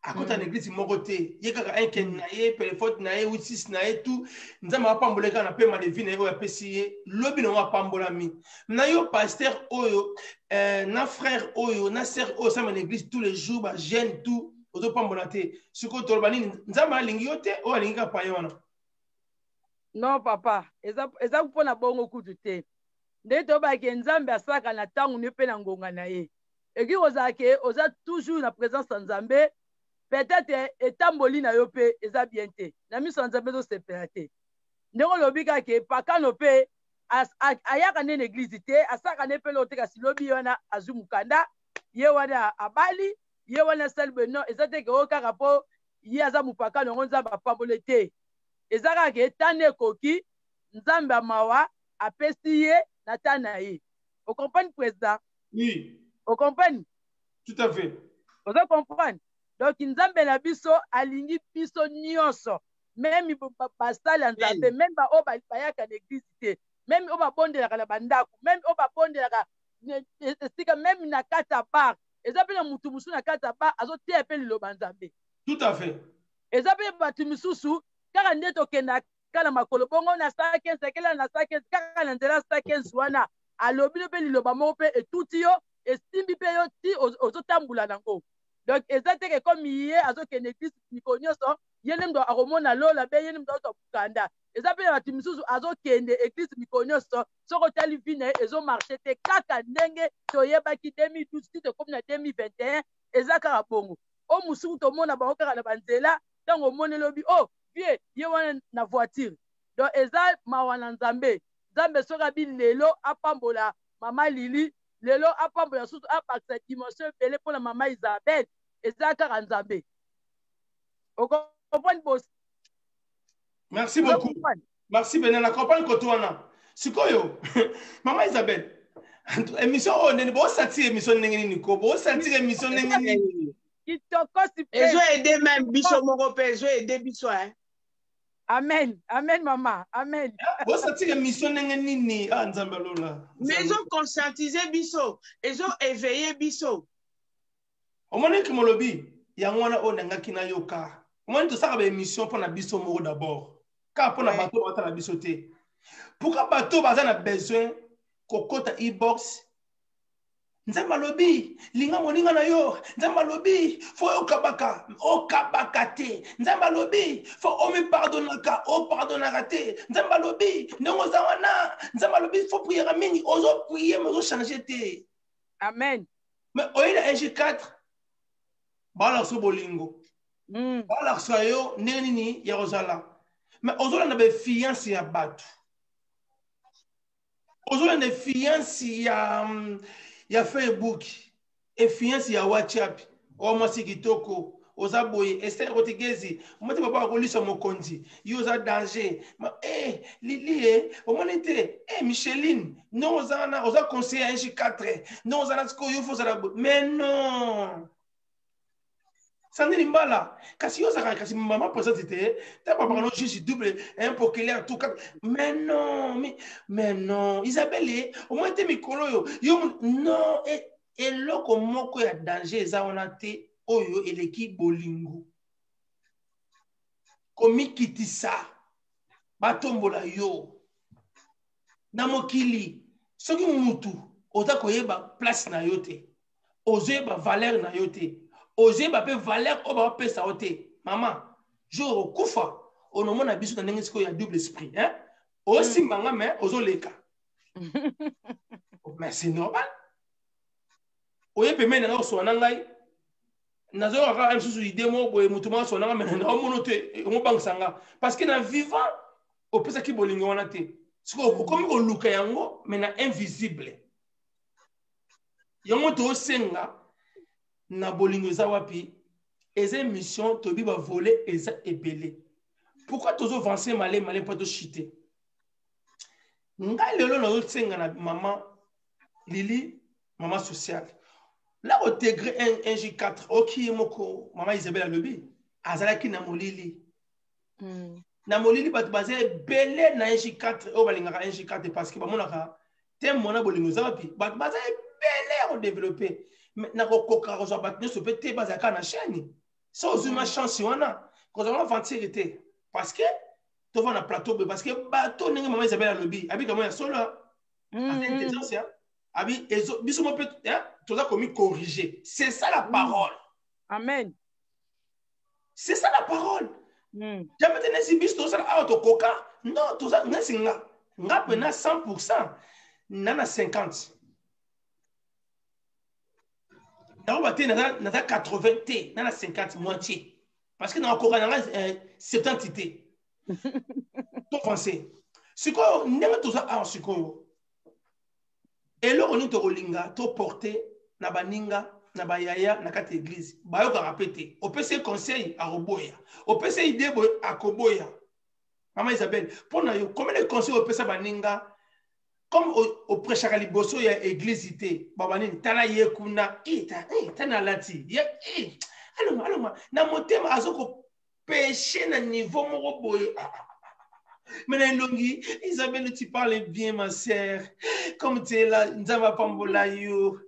akota na église moko te, ye kaka inkende na ye, pelefote na ye, 86 na ye, tout. Nzambe apambola ye kaka na pema de vie na ye oyo apesi ye, lobi nango apambolami na yo. Pasteur oyo, na frère oyo, na sœur oyo osamba na église tous les jours, bajeune, tout, ozopambola te. Sikoyo toloba nini? Nzambe alingi yo te, oyo alingi kaka paye wana? Non papa, eza mpona bongo kutu te. Nde toyebaka Nzambe asalaka na ntango ne mpe na ngonga na ye. Ekoki kozala ke oza toujours na présence ya Nzambe, peut-être etamboli na yo mpe eza bien te na miso ya Nzambe, ezosepela te. Ndenge olobi kaka ke pakano mpe ayaka nde na église te, asalaka nde mpe loko te, kasi lobi ye wana azwi mokanda, ye wana abali, ye wana asali boye. Non, eza te ke oyo kaka mpo ye aza mopakano yango Nzambe apambole te. Eza kaka ke tani ekoki, Nzambe ya mawa apesi ye na ta na ye. Ocomprendre, président? Oui. Ocomprendre? Tout à fait. Oza comprendre? Donc Nzambe na biso alingi biso nyonso, même basali ya Nzambe, même baoyo bayaka na église te, même oyo babondelaka na bandako, même oyo babondelaka esika, même na kati ya bar. Eza mpe na mutu mosusu na kati ya bar azoteya mpe liloba Nzambe. Tout à fait. Eza mpe bato misusu kaka nde tokendaka na makolo bongo na 115, ekela na 115, kaka na nzela 115 wana alobi no mpe liloba moko mpe etuti yo, esimbi mpe yo ti ozotambola nango. Donc eza te ke komi ye azokende église mikolo nyonso, ye nde moto akomona lola be, ye nde moto azozwa mokanda. Eza mpe na bato misusu azokende église mikolo nyonso, soki otali vie na ye ezomarche te. Kaka ndenge toyebaki 2012 ti tokomi na 2021, eza kaka bongo. O mosuku tomona bango kaka na banzela, ntango omoni elobi o oh, vie ye wana na voiture. Donc eza mawa na Nzambe. Nzambe soki abi lelo apambola mama Lili, lelo apambola susu, abakisa dimension ebele mpona mama Isabelle, eza kaka Nzambe. Okomprendre bos? Merci beaucoup, merci bena na comprendre koto wana. Sikoyo mama Isabelle, émission oyo ndeni bosantir émission ndenge nini ko bosantir émission ndenge nini? Kitoko. Ezo aide même biso moko mpe, ezo aide biso, hein. Amen, amen mama, amen. Bosantir émission ndenge nini? Ah, Nzambe alola. Mais ezo conscientiser biso, ezo éveiller biso. Omoni ke molobi yango wana oyo nangaki nayoka. Omoni, tosalaka baémission mpo na biso moko d'abord, kaka mpo na bato batala biso te. Pourquoi bato baza na besoin kokota e-box? Nzambe alobi linga moninga na yo, Nzambe alobi fo okabaka, okabaka te, Nzambe alobi fo omipardonaka, opardonaka te, Nzambe alobi ndenge oza wana, Nzambe alobi fo priere mingi, ozoprie me ozochange te. Amen. Mais oye na ng4, balakisa bolingo, balakisa yo ndenge nini ya kozala, mais ozolanda bainfluence ya bato, ozolanda influence ya Facebook, influence ya WhatsApp. O mwasi kitoko oza boye, Ester Rotigezi, omoni te papa akolisa mokonzi, yo oza danger. Ma, eh, Lili, e omoni te, eh, Micheline, ndenge oza wana, oza conseiller ya ng4, ndenge oza na sikoyo, yo fo ozala boye. Mais non, Sandini Mbala, kasi yo ozalaka kasi mama présente te, ta papa no juge double un populaire tout cas. Mais non, mais non, Isabelle, omoni te mikolo oyo yo non, eloko moko ya danger eza wana te oyo eleki bolingo, komikitisa, batombola yo. Na mokili soki mutu oza koyeba place na yo te, ozoyeba valeur na yo te, ozoyeba mpe valeur oyo bapesa yo te, mama jour okokufa onomona biso na ndenge sikoyo ya double esprit hein? Osimba nga mais ozoleka. Mais c'est normal. Oye pembeni na nga kosola na ngai, nazoyoka kaka lisusu idée moko boye, moto moko asola na nga mais naomono te, omobangisa nga parce que na vivant opesaki bolingo wana te. Sikoyo okomi koluka yango mais na invisible. Yango tosenga na bolingo eza wapi? Eza émission toyebi bavole eza ebele. Pourquoi tozovanse male male mpo tochite? Ngai lelo nazosenga na mama Lili, mama sociale la kotegre 1 J4 oki ye moko. Mama Isabelle alobi azalaki na molili. Na molili bato baza ebele na 1J4 oyo balingaka 1J4 parce que bamonaka te mwana bolingo eza wapi. Bato baza ebele ya kodevelope, nakokoka kozwa bato nyonso mpe te bazala kaka na chaîne. So ozwi ma chance wana, kozwa ma ventire te parce que tova na plateau boye, parce que bato ndenge mama Isabelle alobi abika mo ya solo aza intelligence ya abi ezo biso mo mpe toza komi corriger. C'est ça la parole. Amen. C'est ça la parole. Jamais te nesi biso tozosala awa tokoka. Non, toza nesi nga nga mpena 100 na 50 nakoba te, naza 80 te, na 50 moitié parce que nakokoka nanga 70 te. Topense sikoyo ndenge toza awa sikoyo, eloko nini tokolinga toporte na baninga na bayaya na kati ya église bayokaka mpe te. Opesi ye conseil, akoboya. Opesi ye idée boye, akoboya. Mama Isabelle, mpo na yo, combien de conseil opesa baninga comme oprêchaka liboso ya église te? Baba nini, tala ye kuna, tana alati ye, alongwa alongwa na motema azokopeshe na niveau moko boye. Mais na elongi, Isabelle, tu parles bien, ma sœur, comme tu es là, Nzambe apambola yo.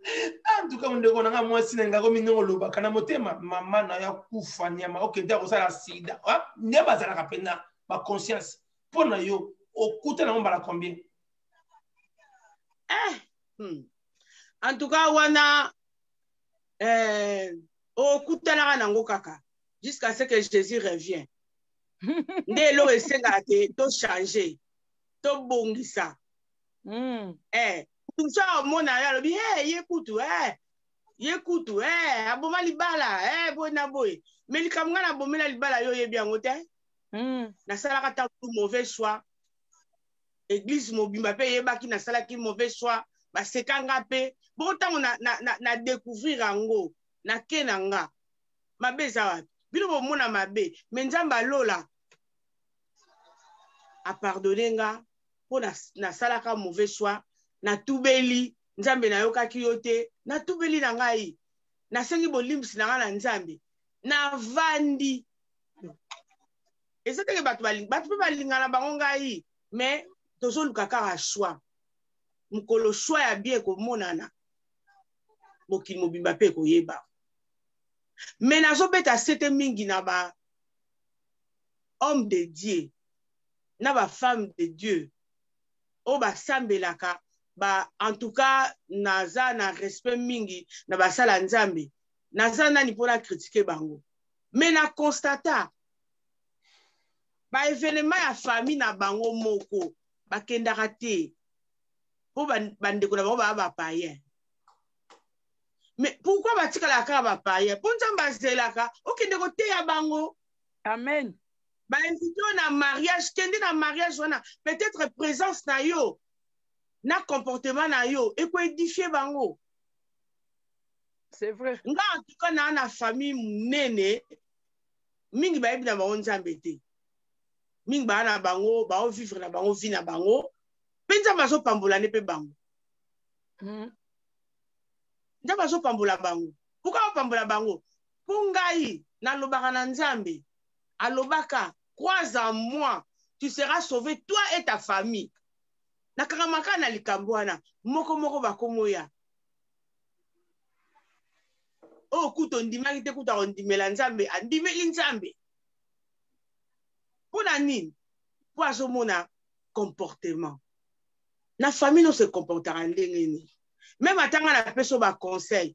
En tout cas, ndeko na nga mwasi na ngako mingi olobaka na motema mama na ya kufa nyama okende kosala sida nde bazalaka mpena baconscience. Mpo na yo, okuta nango mbala combien? Eh. En tout cas wana okutanaka nango kaka jusqu'à ce que Jésus revient. Nde eloko esengaka te tochange, tobongisa. Mosu amona ye alobi hey, ye kutu hey, ye kutu hey, aboma libala hey, boye na boye. Mais likambo ngai nabomela libala, yo oyebi yango te. Nasalaka ta mauvais choix, église mobimba mpe eyebaki nasalaki mauvais choix, baseka nga mpe bongo. Ntango na, na, na, na découvrir yango, nake na nga mabe eza wapi? Bino bomona mabe, me Nzambe alola apardonne nga mpo nasalaka mauvais choix. Natubeli Nzambe, nayokaki yo te, natubeli na ngai, nasengi bolimbisi na ngai na Nzambe, navandi. Eza teke bato bato mpe balingana bango ngai, mais tozoluka kaka choix. Mokolo choix ya bien ekomonana, mokili mobimba mpe ekoyeba. Me nazobeta sete mingi na ba homme de Dieu na ba femme de Dieu oyo basambelaka ba, en tout cas naza na respect mingi na basala Nzambe. Naza nani mpona kritike bango? Me na constata baevenema ya famille na bango moko bakendaka te mpo bandeko na bango baa bapayen. Mais pourquoi batikalaka kaka bapayen? Mpo Nzambe azelaka okende koteya bango. Amen. Bainvite yo na mariage, kende na mariage wana. Peut-être présence na yo na comportement na yo ekoédifie bango. C'est vrai. Nga en tout cas naa na famille monene mingi bayebi na bango Nzambe te, mingi baa na bango baovivre na bango vie na bango mpe Nzambe azopambola nde mpe bango. Nzambe azopambola bango. Pourquoi opambola bango? Mpo ngai nalobaka na Nzambe, alobaka: "Crois en moi, tu seras sauvé, toi et ta famille." Nakangamaka na likambo wana. Moko moko bakomoya oyo kutu ondimaki te, kutu akondimela Nzambe, andimeli Nzambe. Mpo na nini? Mpo azomona comportement. Na famille no se comportaka ndenge nini? Meme ata ngai napesi yo baconseil,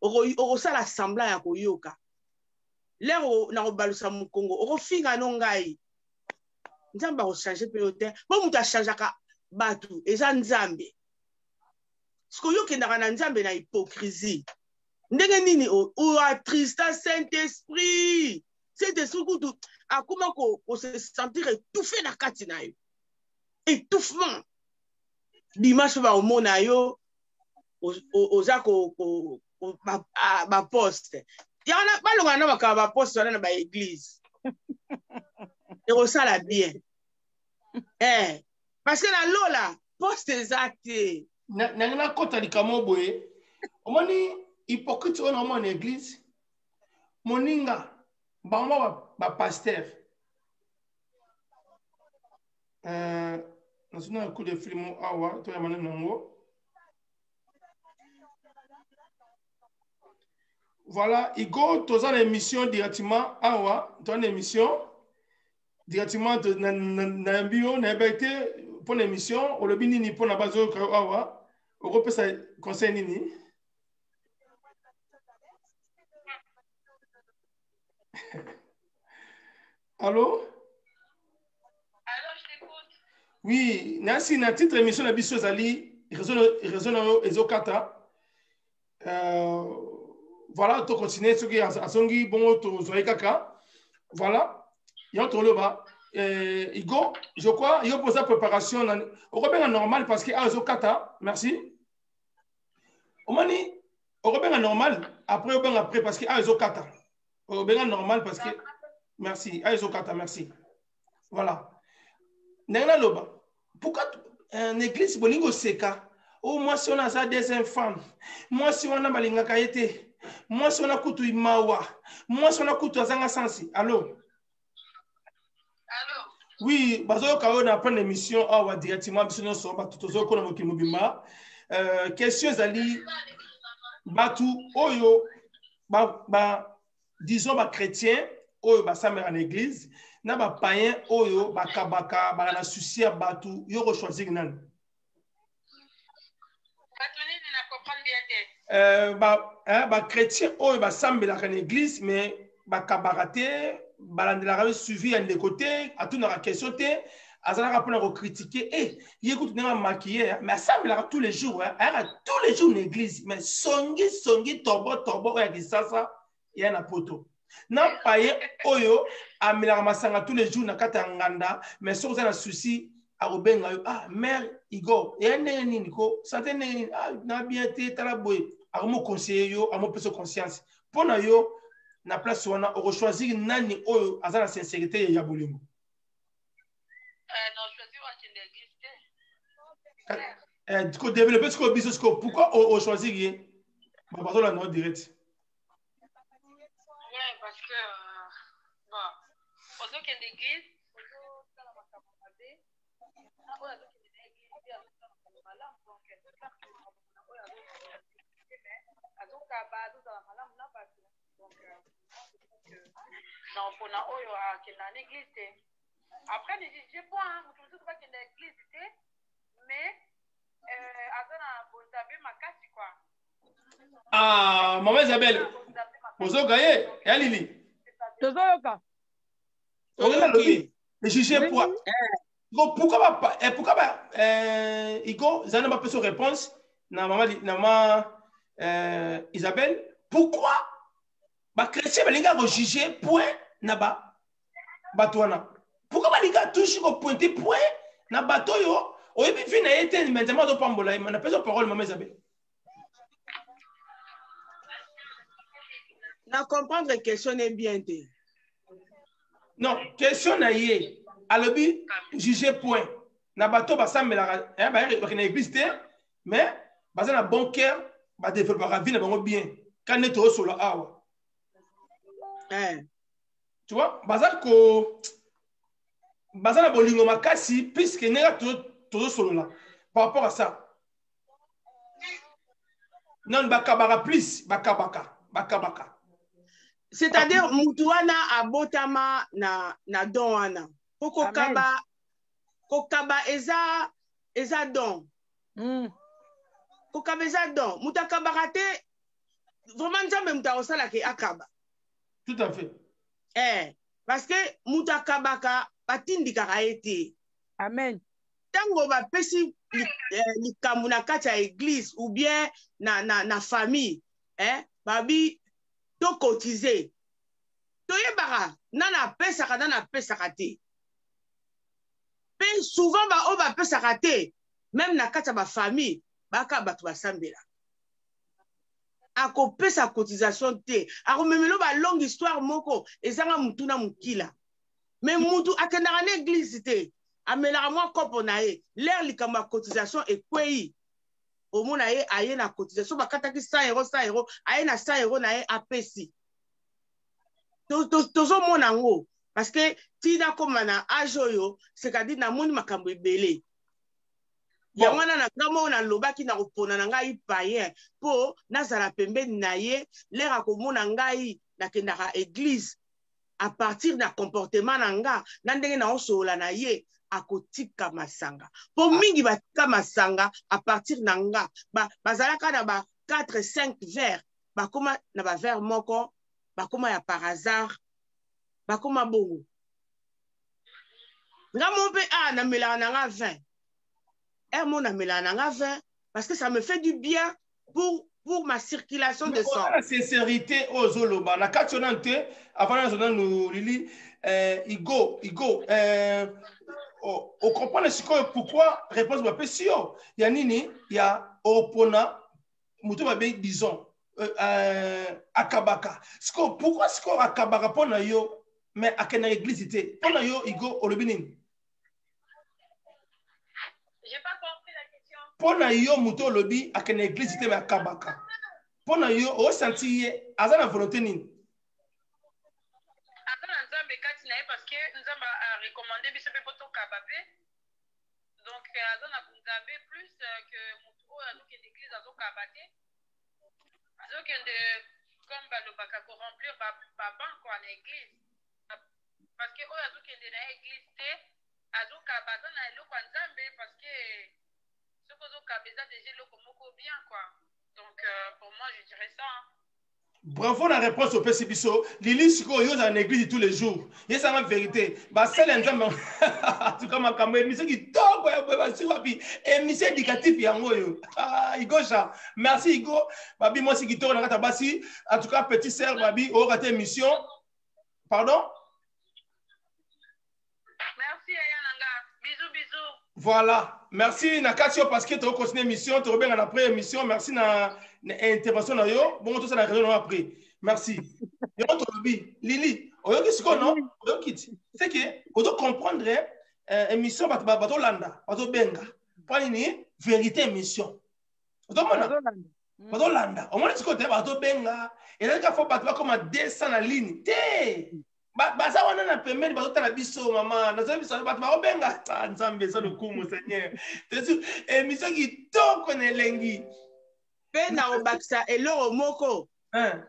okosala semblant ya koyoka. Lere nakobalusa mokongo, okofinga no ngai. Nzambe akochange mpe yo te, mpo moto achangeaka bato eza Nzambe. Sikoyo yo okendaka na Nzambe na hypocrisie ndenge nini? Oatrista Saint Esprit. Saint Esprit kutu akoma ko se sentir étouffé na kati na yo, étouffement. Dimanche mpe bakomona yo oza baposte yango, balongana na makambo baposte wana na baeglise, ekosala bien eh, parce que na lola poste eza te. Nange nakɔta likambo boye, omoni hypocrite oyo naomona na église, moninga bango bapaster nazwi na coup de fil mo awa, toyamba nano yango. Voilà, Igo, toza na émission directement awa, toza na émission directement. Nayambi yo, nayebaki te mpo na émission. Olobi nini mpo na bazoyoka yo awa? Okopesa conseil nini? Allo? Allô, je t'écoute. Oui, nasi na titre émission na biso ezali réseau na yo ezokata. Voilà, tocontinue soki azongi bongo tozwai kaka. Voilà, yango toloba. Igo, je crois yo poza préparation na okobenga normal parce que awa ezokata. Merci. Omoni, okobenga normal après, obenga après parce que awa ezokata. Obenga normal parce que merci, awa ezokata. Merci. Voilà, ndenge naloba, pourquoi na église bolingi oseka o mwasi wana aza deuxième femme, mwasi wana balingaka ye te, mwasi wana kutu mawa, mwasi wana kutu azanga sansi? Allo? Allô? Oui, bazoyoka oyo na pleine émission awa directement, biso nyonso bato tozoyoka na mokili mobimba. Question ezali bato oyo ba disons bachrétien oyo basambelaka na église na bapayen oyo bakabaka, baka na souci ya bato, yo kochoisir nani? Bato nini? Na comprendre bien te. Bachrétien oyo basambelaka na église mais bakabaka te, balandelaka ye suivi ya ndeko te, atunaka question te, azalaka mpona kocritiquer e ye kutu ndenge amaquille, mais asambelaka tous les jours, ayaka tous les jours na église, mais songi songi, torbo torbo oyo ya Kisasa ya na poto, na paye oyo amelaka masanga tous les jours na kati ya nganda, mais soki oza na souci akobenga yo: "Ah, mare Igor, eya ndenge nini ko sante ndenge nini? Ah, na bien te, tala boye." Akomoconseille yo, amopesa conscience mpo na yo. Na place wana okochoisir nani oyo aza na sincérité ya bolingo? Non, choisir akende église te. Kodéveloppe sikoyo biso sikoyo, pourquoi ochoisir ye? Bazolanda yo direct. Ouais, parce que bon, ozokende église, ozosala makambo mabe, na oyo azokende na église te, azosala makambo malamu. Donc oyo azokende, mais azokaba, azozala malamu na bato. Donc na mpona oyo akenda na église te. Après, ne juge point, moto mosusu bakenda église te, mais aza na bonzambe makasi quoi. Ah, mama Isabelle, ozoyoka ye ya Lili? Tozoyoka. Okenda lobi juge point. Pourquoi ba pourquoi ba Igo zana bapesa réponse na mama, na mama Isabelle, pourquoi bachrétien balingaka kojuge point na ba bato wana? Pourquoi balingaka toujours kopointe point na bato oyo oyebi vie na ye te, mais Nzambe azopambola ye? Napesa parole, mama Isabelle. Na comprendre question ne bien te. Non, question na ye, alobi juge point na bato basambelaka, bakende na église te, mais baza na bon cœur, badéveloppaka vie na bango bien, ka nde tozosola awa. Tu vois, baza ko baza na bolingo makasi, puisque ndenge tozosolola par rapport à ça nanu bakabaka plus, bakabaka, bakabaka. C'est-à-dire mutu wana abotama na don wana po kokaba. Kokaba eza eza don. Kokaba eza don. Moto akabaka te vraiment, Nzambe moto akosala ke akaba. Tout à fait. Parce que moto akabaka, batindikaka ye te. Amen. Ntango bapesi likambo na kati ya église ou bien na famille, babi tocotiser, toyebaka nana apesaka, nana apesaka te. Mpe souvent baoyo bapesaka te, même na kati ya bafamille, baka bato basambelaka, akopesa cotisation te, akomemela ba longue histoire moko ezanga mutu na mokila. Mais mutu akendaka na église te, amelaka mwa kopo na ye, l'heure likambo ya cotisation ekwei, omona ye aye na cotisation. Bakataki 100 euro, 100 euro, aye na 100 euro na ye, apesi. Tozomona yango parce que ntina koma na age oyo, c'est-à-dire namoni makambo ebele. Yango wana na nga moko nalobaki na kopona na ngai payen mpo nazala pembeni na ye. L'heure akomona ngai nakendaka église, à partir na comportement na nga na ndenge naosolola na ye, akotika masanga. Mpo mingi batika masanga à partir na nga. Bazalaka na ba 4 5 verre, bakoma na baverre moko, bakoma ya par hasard, bakoma bongo. Nga mo mpe a namelaka na nga 20 heure mo, namelaka na nga 20 parce que ça me fait du bien pour ma circulation de sang. Na sincérité oyo ozoloba na kati oyo nanu te, avant nazo nanu Lili, Igo, ocomprendre sikoyo pourquoi réponse bapesi yo ya nini ya opona moto babengi, disons, akabaka. Sikoyo pourquoi sikoyo akabaka mpo na yo, mais akendaka église te? Mpo na yo, Igo, olobi nini? J'ai pas compris la question. Mpo na yo, moto olobi akende église te mais akabaka, mpo na yo osanti ye aza na volonté nini? Aza na Nzambe kati na ye, parce que Nzambe arecommande biso mpe mpo tokaba mpe. Donc aza na Nzambe plus que motu oyo azokende église, azokaba te, azokende comme balobaka koremplir babanc na église. Parce que oyo azokende na ye église te, azokaba, aza na eloko ya Nzambe, parce que soki ozokaba, eza déjà eloko moko bien quoi. Donc pour moi, je dirais ça, hein. Bravo na réponse opesi biso, Lili. Sikoyo yo ozala na église tous les jours, yesanga vérité. Basali ya Nzambe, tuka makambo. Émission kitoko ya boye basi wapi? Émission éducatif yango oyo. Ah, Igosha, merci. Igo babi, mwasi kitoko na kati ya basi. En tout cas, petit sœur babi, oyoka te émission, pardon. Merci yaya na nga, bisous bisous. Voilà, merci na kati yo, parce que tokocontinue émission, tokobenga na après émission. Merci na intervention na yo. Bongo tosala réunion na yo après. Merci. Yango tolobi, Lili, oyoki sikoyo? No, oyoki ti? C'est que ozo comprendre émission, bato bazolanda, bazobenga mpo nini? Vérité, émission ozomona, bazolanda. Omoni sikoyo te, bazobenga. Ezali kaka fo bato bakoma 200 na ligne te. Baza wana na pembeni, bazotala biso. Mama, nazali biso, bato bakobenga. Ah, Nzambe eza lokumu, Seigneur tesu. Émission kitoko na elengi. Mpe na kobakisa eloko moko, Hein.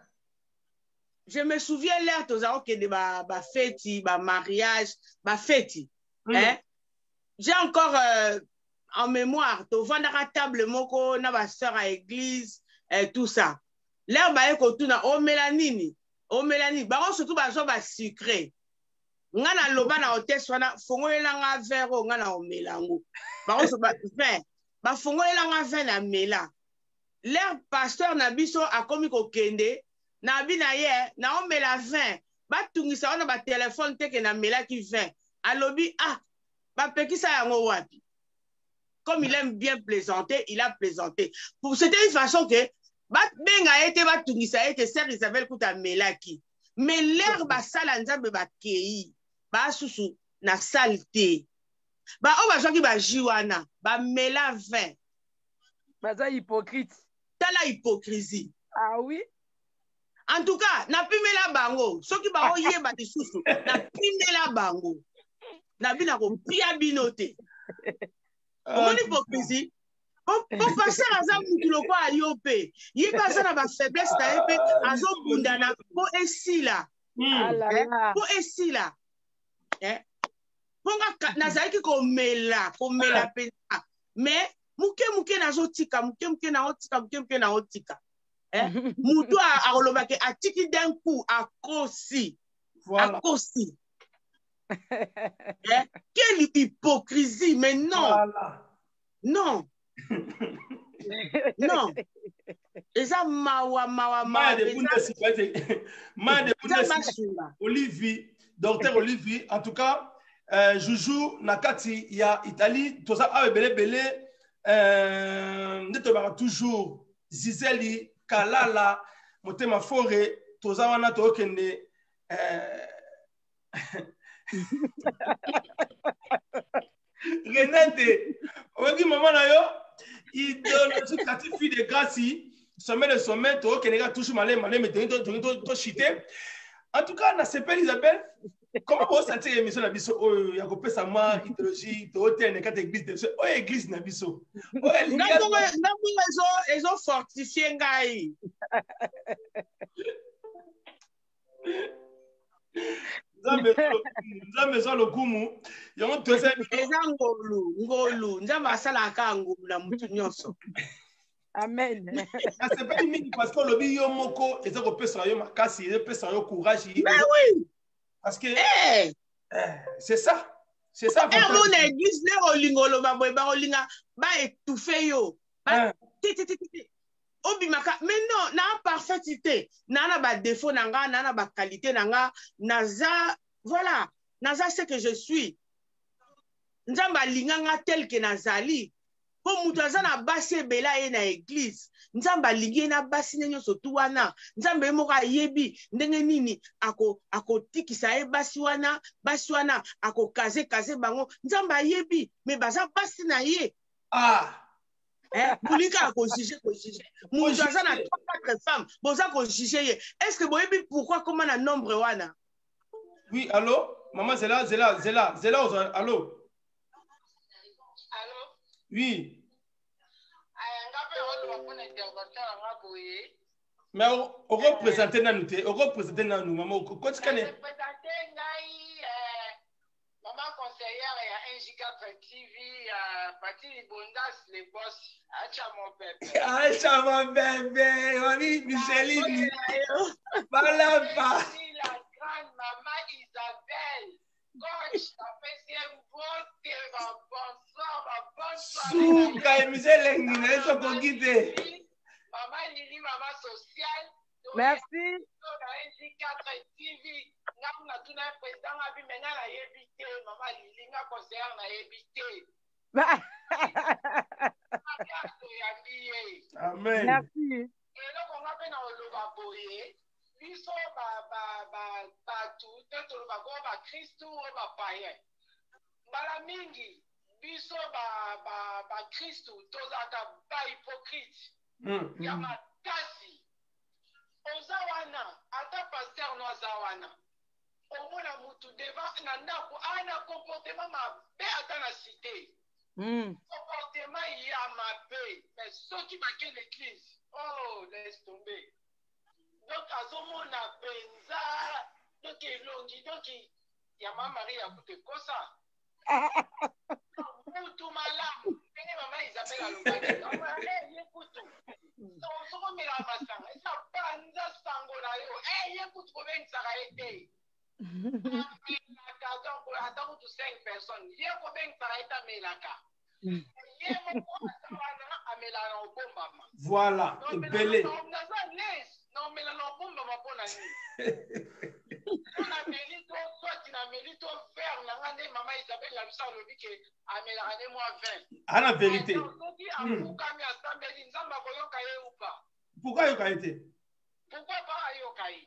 je me souviens l'heure toza kokende bafeti, bamariage, bafeti, hein? J'ai encore en mémoire, tovandaka table moko na basœur ya église, tout ça. L'heure baye kotuna omela nini, omela nini, bango surtout bazwa basucré. Nga naloba na hôtesse wana: "Fongolelanga verre oyo, nga na omela yango." Bango so vin, bafongolelanga vin na mela. L'heure pasteur na biso akomi kokende na bi na ye, naomela vin, batungisa wana batelefone te ke namelaki vin. Alobi: "Ah, bapekisa yango wapi?" Comme il aime bien plaisanter, il a plaisanté. Pour c'était une façon que babenga ye te, batungisa ye ke sœur Isabelle kuta amelaki. Mais l'heure basala Nzambe bakei, basusu na salle te, baoyo bazwaki bajus wana, bamela vin. Baza hypocrite. Tala hypocrisie. Ah oui. En tout cas, napimela bango soki baoyeba lisusu, napimela bango na bino, kopia bino te. Omoni hypocrisie? Po pasteur aza mutu lokola yo mpe, ye mpe aza na bafaiblesse na ye, mpe azobundana mpo esila. Ah là là. Mpo esila. Mpo nga nazalaki komela, komela mpenza. Mais moke moke nazotika, moke moke naotika, moke moke naotika. Eh? Moto akoloba ke atiki d'un coup, akosi. Voilà. Akosi. Eh? Quelle hypocrisie, mais non. Voilà. Non. Non. Eza mawa mawa mawa. Mawa de Maya de Bundes Olivier, docteur Olivier, en tout cas, Juju na kati ya Italie, toza awa ebele ebele, nde tolobaka toujours Zizeli Kalala motema fore, toza wana tokende Renate, oyoki mama na yo idéologie kati fille de grâce sommet de sommet tokende kaka toujours maleme maleme tolingi tochite. En tout cas, nasepeli. Isabelle, comment bosentir émission na biso oyo ya kopesa mwa idéologie tootene kati église na biso oyo, église na biso oyo? Ngambo ezofortifie ngai. Nzambe eza lokumu, yango toza. Eza ngolu, ngolu. Nzambe asalaka ngolu na mutu nyonso. Amen. Nasepeli mingi parce que olobi yo moko eza kopesa yo makasi, ezopesa yo courage. Mais oui. Parce que hey. Eh, c'est ça, c'est ça. Mona église nde olinga oloba boye, bakolinga baétouffe yo te te te te, obimaka. Mais non, na parfaite te, naa na badéfaut na nga, naa na baqualité na nga, naza, voilà, naza ce que je suis. Nzambe alinga nga tel que nazali, mpo moto aza na basi ebele aye na église, Nzambe alingi ye na basi nde nyonso tu wana. Nzambe ye moko ayebi ndenge nini akotikisa ye basi wana, basi wana akokaze kaze bango, Nzambe ayebi, mais baza basi na ye. Ah. Eh, bolingi kaka kojuge, kojuge moto aza na 3 4 femmes, boza kojuge ye. Est ce que boyebi pourquoi koma na nombre wana? Oui, allo mama, zela zela zela zela, ozwa allo. Allo. Oui. Nga mpe oloba mpona intervention na nga boye. Mais okoprésente nanu te, okoprésente nanu mama, okotikane. Présente ngai mama conseillère ya NJ4 TV, ya Pati Libondas, le boss Acha mon bébé. Acha mon bébé, mami Micheline Balapa. La grande maman Isabelle, coach, napesi ye mbote, bonsoir, bonne. Suka émission elengi na ye, sokoki te. Mama Lili, mama sociale. Merci. Na NJ4 TV, nga kuna tuna ye président nga bi, me nga nayebi te. Mama Lili, nga conseillère, nayebi te. Toyambi ye. Amen. Merci. Eloko nga mpe na oloba boye, biso bato te tolobaka oyo bakristu, oyo bapayen. Mbala mingi biso bakristu tozalaka bahypocrite ya makasi. Oza wana, ata pasteur no aza wana, omona mutu devant na ndako aa na comportement mabe, ata na cité comportement ya mabe, mais soki bake l'église, oh, laisse tomber. Donc azomona mpenza, donc elongi, donc ya mama Marie ya kutu ekosa mutu malamu. Ndenge mama Isabel alobaki, ye kutu soki omelaka masanga, eza panza sango na yo. Ye kutu kobengisaka ye te, amelaka. Donc ata kutu 5 personnes, ye kobengisaka ye te, amelaka. Ye moko aza wana, amelaka na kobombama. Voilà, ebele. Naza lese naomela na kobombama. Mpo na nini? Mpo nameli to swati nameli to verre na nga. Nde mama Isabel na biso alobi ke amelaka nde mwa vin. Ana vérité. Soki afukami, asambeli, Nzambe akoyoka ye upa? Pourquoi ayoka ye te? Pourquoi pas ayoka ye?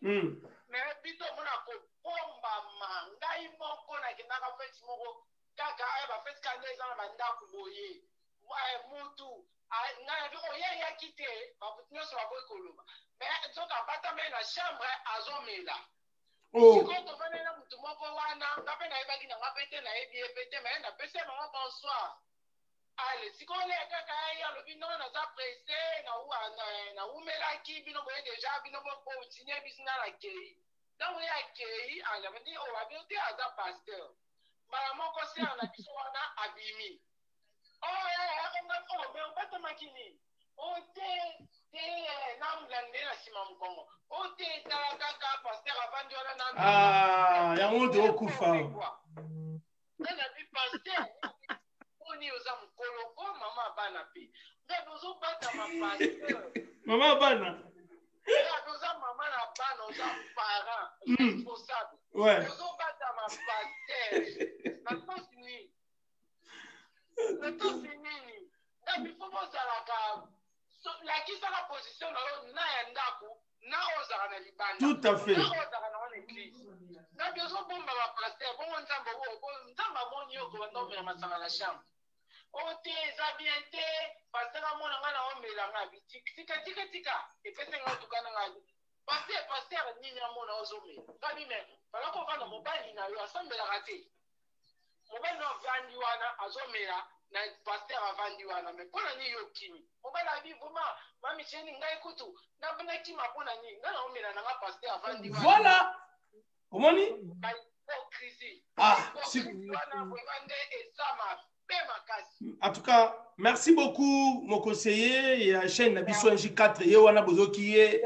Mais biso omona kobombama. Ngai moko nakendaka feti moko kaka aya, bafeti kaka nde eza na bandako boye. Mutu ngai nabi oye eyaki te, babutu nyonso baboyi koloba, mais nzoka abatama ye na chambre, azomela. Sikoyo tofandai na mutu moko wana, nga mpe nayebaki na nga mpe te, nayebi ye mpe te, mais napesi ye bango bonsoir. Ale sikoyo le kaka ye alobi: "Non, naza pressé, nawumelaki bino boye déjà, bino bokontinue biso, nga nakei." Ntango ye akei, alabandi oyo abi te aza pasteur. Mbala moko sœur na biso wana abimi. Oh, eh, eh, oh, mais obatamaki nini? Oh, te, te, namulanda ye na nsima mokongo. Oh, te, tala kaka pasteur avandi wana na. Ah, yango tokokufa. Nga na bi pasteur, poni oza mokolo ko mama bana pe. Nga ozobatama pasteur. Mama bana. Nga oza mama na bana, oza parent, responsable. Ouais. Ozobatama pasteur. Na sens nini? Natosi nini? Ngabi fo bozalaka lakisaka position na yo na ya ndako na oyo ozalaka na libanda. Tout à fait. Na oyo ozalaka na wana eglise. Ngabi ozobomba ba pasteur bongo nzambe nzambe amoni yo kobanda omela masanga na chambre. O te eza bien te pasteur amona nga na omela nga bi tika tika tika epesi nga otuka na nga pasteur pasteur nini amona ozomela ngabi me fala kovanda mobali na yo asambelaka te. Mobali no avandi wana azomela na pasteur avandi wana mais pona nini yo okimi? Mobali abi vraiment ma Micheline ngai kutu nakima pona nini ngai naomela na nga pasteur avandi wana. Voilà omoni ba hypocrisie ah hypocrisie wana vraiment nde eza mabe makasi. En tout cas, merci beaucoup mon conseiller ya chaîne na biso NJ4 ye wana bozoki ye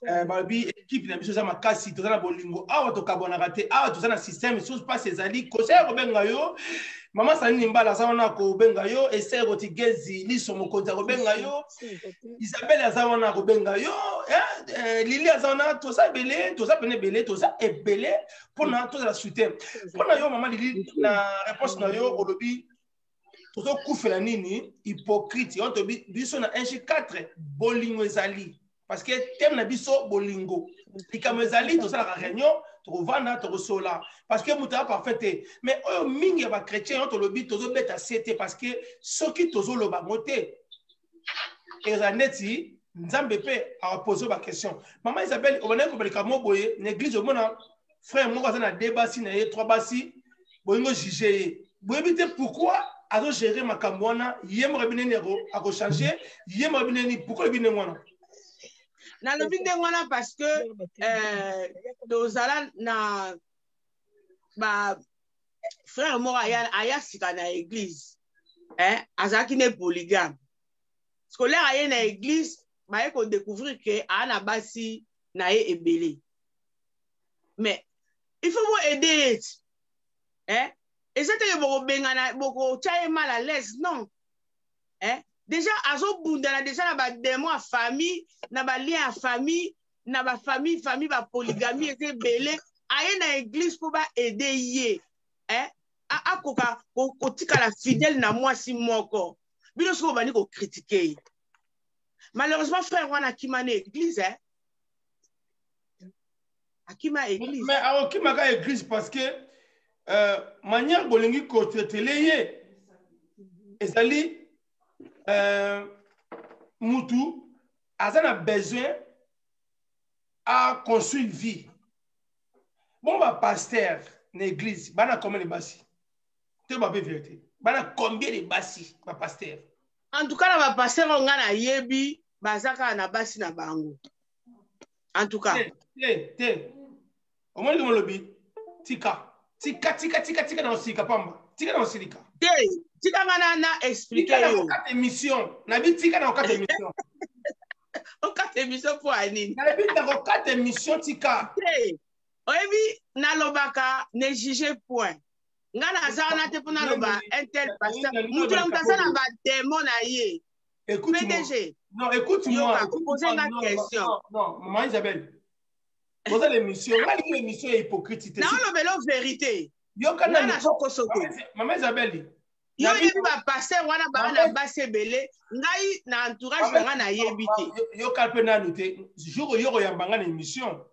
eh, balobi équipe na biso eza makasi toza na bolingo awa tokabwanaka te awa toza na système soki mpasi ezali conseil akobenga yo mama sanini mbala aza wana akobenga yo ester otigezi liso mokonzi akobenga yo isabelle aza wana akobenga yo eh, eh, lili aza wana toza ebele toza pene ebele toza ebele mpona tozala soutien mpona yo mama lili na réponse na yo olobi tozokufela nini hypocrite yango tobi biso na 1 g4 bolingo ezali parce que thème na biso bolingo likambo ezali tosalaka réunion tokovanda tokosola parce que moto aza parfait te mais oyo mingi ya bachrétien yango tolobi tozobeta se te parce que soki tozoloba yango te ezala neti nzambe mpe apose baquestion mama isabelle obandaki kobalika mo boye na église omona frère moko aza na deux basi na ye trois basi bolingo juge ye boyebi te pourquoi azogere makambo wana ye moko yebi nini akochange ye moko yebi nini pourquoi yebi ndenge wana nalobi ndenge wana parce que euh, tozala na ba frère moko aya, aya sika na église eh, azalaki ne polygame scolaire aye na église baye kodécouvrir ke aa na basi na ye ebele mais il faut bo aider ye ti eh? eza teke bokobengana bokotya ye mal à l'aise non eh? déjà azobundana déjà na bademo ya famille na balien ya famille na bafamille famille bapolygamie eza ebele aye na église mpo baede ye eh? akoka kotikala fidèle na mwasi moko bino soki obandi kokritike ye malheureusement frère wana akima na église eh? akima église mais akokimaka église parce que euh, manière bolingi kotraitele ye ezali euh, mutu aza na besoin a construire vie bon bapaster na église bana combien de basi te bape vérité bana combien de basi bapaster en tout cas na bapaster oyo ngai nayebi baza kaka na basi na bango en tout cas te te omoni ke molobi tika tika tika tika tika na osilika pamba tika na osilika te tika nga na na explique yo okata émission nabi tika na okata émission okata émission mpo ya nini nayebi na kokata émission tika te oyebi nalobaka ne juge point nga naza wana te mpo naloba un tel pasteur moto na moto aza na bademo na ye Écoute PDG. Non, écoute-moi. Posez la question. Non, non, maman Isabelle. Posa l'émission. Nga lingi émission ya hypocrite te. Na olobela vérité. Yoka na nazokoso te. Maman Isabelle. Yo oyebi ba pasteur wana baa na basi ebele ngai na entourage na ngai nayebi te. Yoka mpe nanu te. Jour oyo koyamba ngai na émission,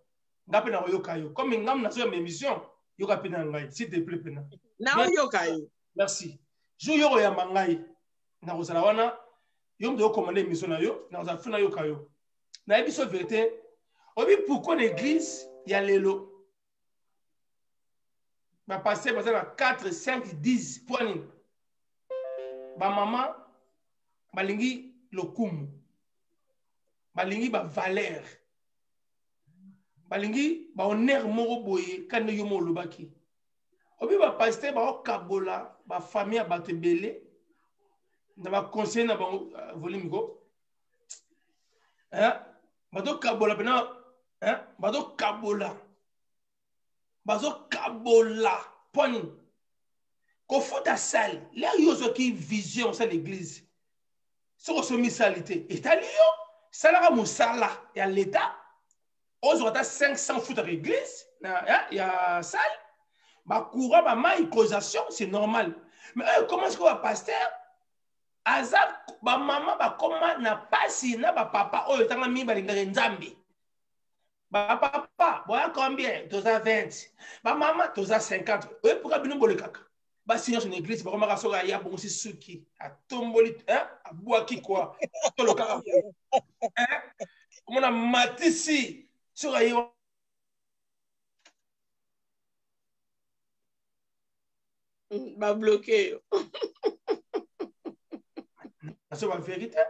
ngai mpe nakoyoka yo. Comme ngai nazoyamba émission, yoka mpe na ngai, s'il te plaît mpena. Naoyoka yo. Merci. Jour yo koyamba ngai, nakozala wana yo moto okomanda émission na yo nakozala fo nayoka yo nayebi so vérité oyebi pourquoi na église ya lelo bapaster baza na 4 5 10 mpo nini bamama balingi lokumu balingi bavaleur balingi bahonneur moko boye kani yo mo olobaki obi bapaster baokabola bafamille ya bato ebele. Na baconseiller na bango euh, volume ko bazokabola mpena bazokabola bazokabola mpo nini kofuta sale lere yo ozwaki vision osala eglise soki osombi sali te etali yo salaka mosala ya leta ozwa ata 500 futaka eglise na, ya, ya sale bacourant bamai causation c'est normal mais oyo ekoma sikoyo bapaster aza bamama bakoma na pasi na bapapa oyo etanga mingi balingaka nzambe bapapa boya combien toza 20 bamama toza 50 oyepuka bino bolekaka basi nyonso na eglise bakomaka soki aya abongisi suki atomboli abwaki kua tolo kaka omona matisi soki aye babloke yo nazo baverité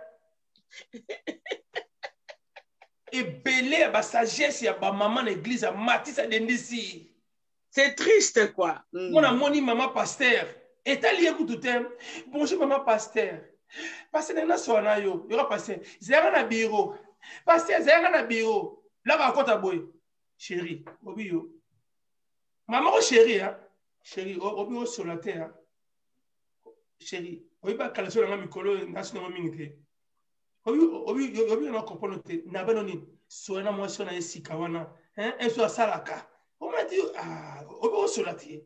ebele ya basagesse ya bamama na eglise ya matisi adendisi C'est triste quoi. Mm. Mona mama pasteur. Etali ye kutu te. Bonjour mama pasteur. Pasteur ndenge nasola na yo. Yoka pasteur. Zalaka na bureau. Pasteur zalaka na bureau. Laka akota boye. Chérie, obi yo. Mama ko chérie hein. Chérie, obi osola te hein. Chérie, oyebi bakala so nanga mikolo nasi nango mingi te. Obi obi obi na comprendre te. Na bano nini? Sola na mwasi wana ye sika wana. Hein, eso asalaka. Omona ti ah, obi osola te.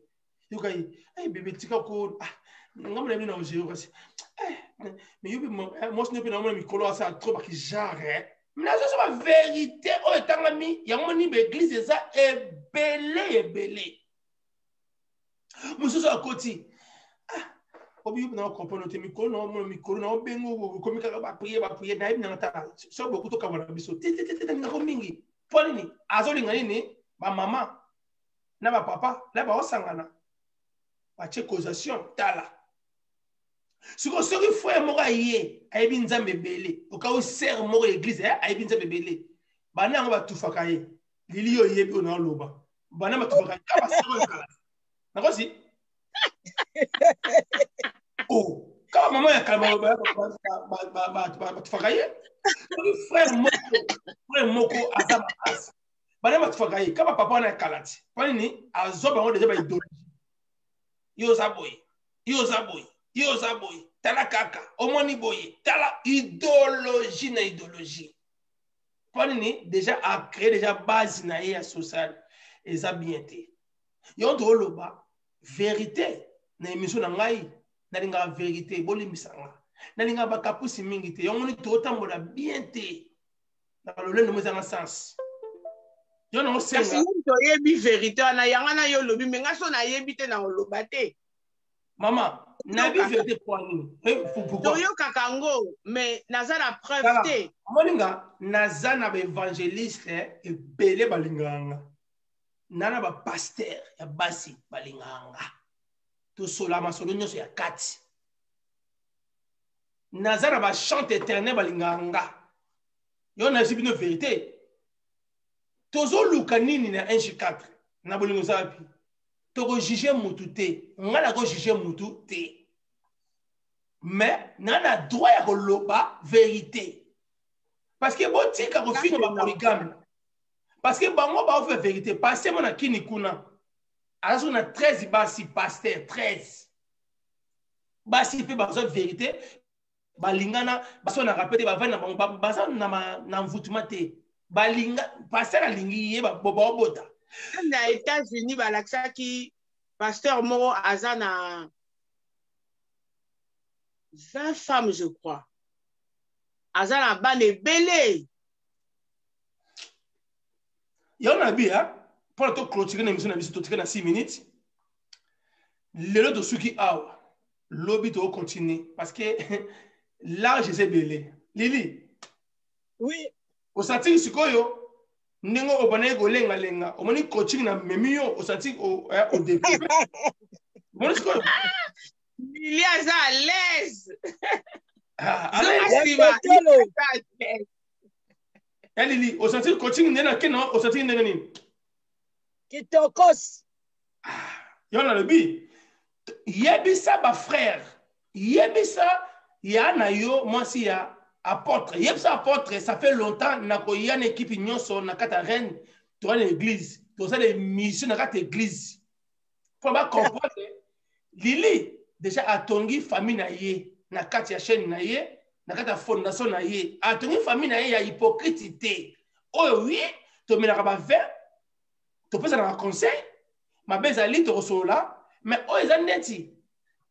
Yoka ye, ay bebe tika ko ah ngambo na bino na ozeo kasi. Eh, mais yo pe mwasi no pe na mona mikolo asala trop baki genre eh. Nazo so ba vérité oyo etangami yango moni ba église eza ebele ebele. Mosusu akoti ah obi yo na comprendre te mikolo na omona mikolo na obengo okomi kaka ba prier ba prier nayebi nanga tala so boku tokabwana biso te te te te nalingako mingi mpo nini azolinga nini bamama na bapapa na baosangana batie causation tala sikoyo soki frere moko aye ayebi nzambe ebele okau sere moko ya eglise eh, ayebi nzambe ebele bana yango batufaka ye lili yo oyebi oyo naoloba bana batufaka ye kaka basere kala nakosi oh kaka mama ya kala batufaka ye soki frere moko frere moko aza makasi bana batufaka ye kaka papa wana ya kala ti mpo nini azwa bango deja baidologie yo oza boye yo oza boye yo oza boye tala kaka omoni boye tala idéologie na idéologie mpo nini déjà acrée déjà base na ye ya sociale eza bien te yo tooloba verité na émission na ngai nalingaka verité bolimbisa nga nalingaka bakapusi mingi te yango moni totambola bien te na lolendo mo ezanga sens yo na osenga toyebi verité wana yango na yo olobi me nga so nayebi te na oloba te mama nayebi verité mpo nini eh, toyokaka yango mais naza na preuve te omoni nga naza na baevangeliste ebele balingaka nga na na bapaster ya basi balingaka nga tosola masolo nyonso ya kati naza na bachante éternel balingaka nga yo nayebisi bino verité tozoluka nini na 1 na bolingo eza wapi tokojuge mutu te ngai nakojuge mutu te mais na na droit ya koloba verité parce que botika kofinga bapolygame parce que bango baofa verité passe mo na kini kuna aza soki na 13 basi paster 13 basi mpe bazwa verité balingana baswanaka mpe te bavandi na bango baza na mvutuma te balinga paster alingi ye baobota na états-unis balakisaki pasteur moko aza na 20 femmes je crois aza na bana ebele yango na bi mpona to clôturer na émission na biso totika na 6 minutes lelo tosuki awa lobi tokocontinue parce que large eza ebele lili oui osatiki sikoyo ndenge obandaki kolengalenga omoni coaching na memi yo osanti odeveloppe omoni sikoyo lili aza à l'aise ah, ya lili osanti coaching nde na kena osanti ndenge nini kitokos ah, yo nalobi yebisa bafrère yebisa Ya na yo mwasi ya apôtre. Yebisa apôtre, ça fait longtemps nakoya na ekipe nyonso na kati ya reine, toza na église, tozala émission na kati ya église. Mpo ba comprendre Lili déjà atongi famille na ye na kati ya chaîne na ye, na kati ya fondation na ye. Atongi famille na ye ya hypocrite te. Oyo oui, tomelaka ba vin, topesanaka conseil, mabe ezali tokosolola, mais oyo eza neti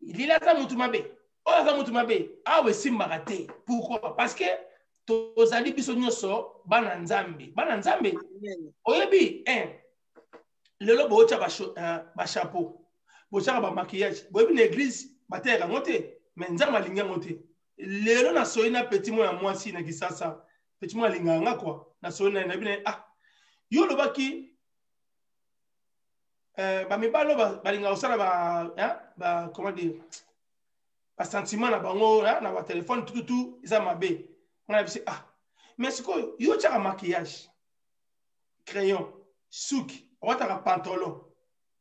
Lili aza mutu mabe, oyo aza mutu mabe, awa esimbaka te. Pourquoi? Parce que tozali biso nyonso bana Nzambe. Bana Nzambe, oyebi, hein, lelo bootya bachapeau, ba botyaka bamaquillage, boyebi na église bateyaka yango te, mais Nzambe alingi yango te. Lelo nasoyi na petit moko ya mwasi na Kisasa, petit moko alingaka nga kua, nasoyi na ye, nayebi na ye, ah, yo olobaki bamibali oyo balingaka kosala ba, hein, ba, comment dire, basentiment na bango na batelefone tututu eza mabe. Ngai nayebisi, ah, mais sikoyo yo otyaka maquillage, crayon, suki, olataka pantalon,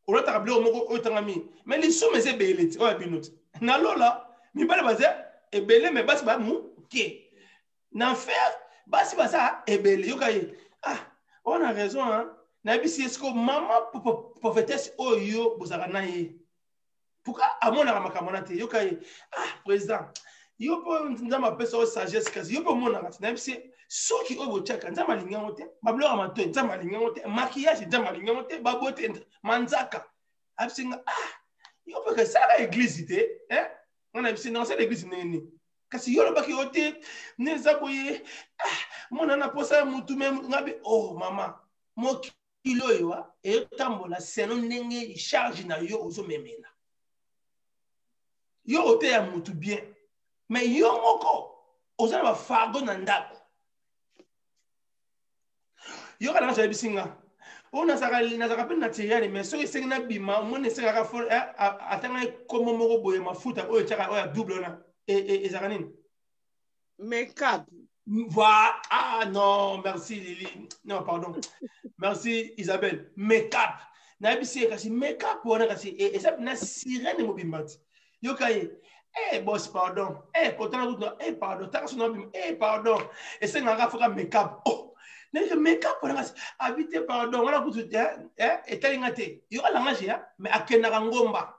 olataka biloko moko oyo etangami, mais lisumu eza ebele ti oyo ya bino ti na lola mibali baza ebele, mais basi ba moke. Na enfer basi baza ebele. Yoka ye, ah, on a raison, hein. Nayebisi ye sikoyo mama prophétesse oyo yo bozalaka na ye, pourquoi amonaka makambo wana te? Yoka ye, ah, président, yo mpo Nzambe apesa yo sagesse, kasi yo mpe omonaka te. Nayebisi ye soki oyo botiaka Nzambe alingi yango te, babiloko ya matoi Nzambe alingi yango te, maquillage Nzambe alingi yango te, babote manzaka. Ayebisi nga, ah, yo mpe esalaka église te, eh? Nga nayebisi nga osala église ndenge nini? Kasi yo olobaki yo te nde eza boye, ah, mona na posa ya mutu me ngabi, oh mama, mokili oyo eyotambola selo ndenge charge na yo ozomemela. Yo oteya mutu bien, mais yo moko oza na bafargo na ndako. Yoka nanga ayebisi nga oyo nazalaka mpe naturel, mais soki esengi nabima, omoni esengaka atanga kombo moko boye, mafuta oyo etiaka oyo ya double wana ezalaka nini? Makeup. Voilà. Ah non, merci Lili. Non, pardon. Merci Isabelle. Makeup. Nayebisi ye kasi makeup wana kasi eza na sirène mobimba ti. Yoka ye. Eh boss, pardon. Eh kotana kutu. Eh pardon. Taka sona bima. Eh pardon. Esengaka foka makeup. Oh. Nayebisi makeup wana kasi habité pardon wana kutu eh etali nga te. Yoka langage ya mais akendaka ngomba.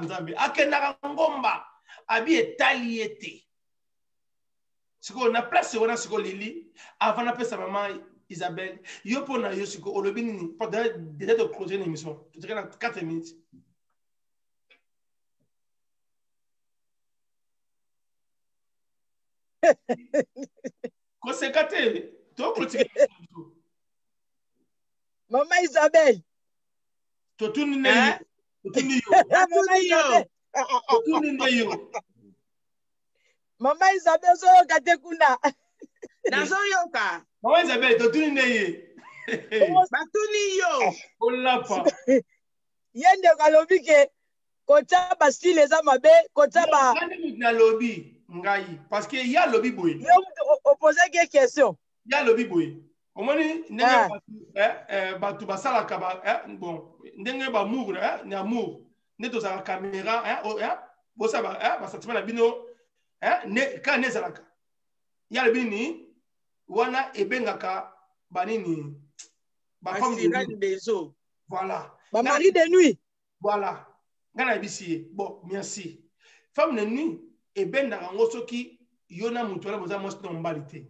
Nzambe akendaka ngomba. Abi etali ye te. Sikoyo na place wana sikoyo Lili, avant napesa mama Isabelle, yo mpo na yo sikoyo olobi nini? Po déjà to clôturer na émission, totikali na 4 minutes. Koseka te, to clôturer. Mama Isabelle, totuni nde yo, totuni yo, totuni nde yo. Mama Isabelle, ozoyoka te kuna? Nazoyoka. Mama Isabelle, totuni nde ye. Batuni yo. Olapa. Ye ndeko alobi ke kotia bastyle eza mabe, kotia ba nde moto nalobi ngai, parce que ye alobi boye. Yo moto opozaki ye question. Ye alobi boye, omoni ndenge bato basalaka, bon, ndenge bamour na amour nde tozalaka caméra, bosala basentiment na bino kaka nde ezalaka. Ye alobi nini wana ebengaka banini? Basirène des eaux. Voilà. Bamari de nuit. Voilà. Ngai nayebisi ye, bon, merci, femme de nuit ebendaka yango soki yo na moto wana boza mwasi na mobali te,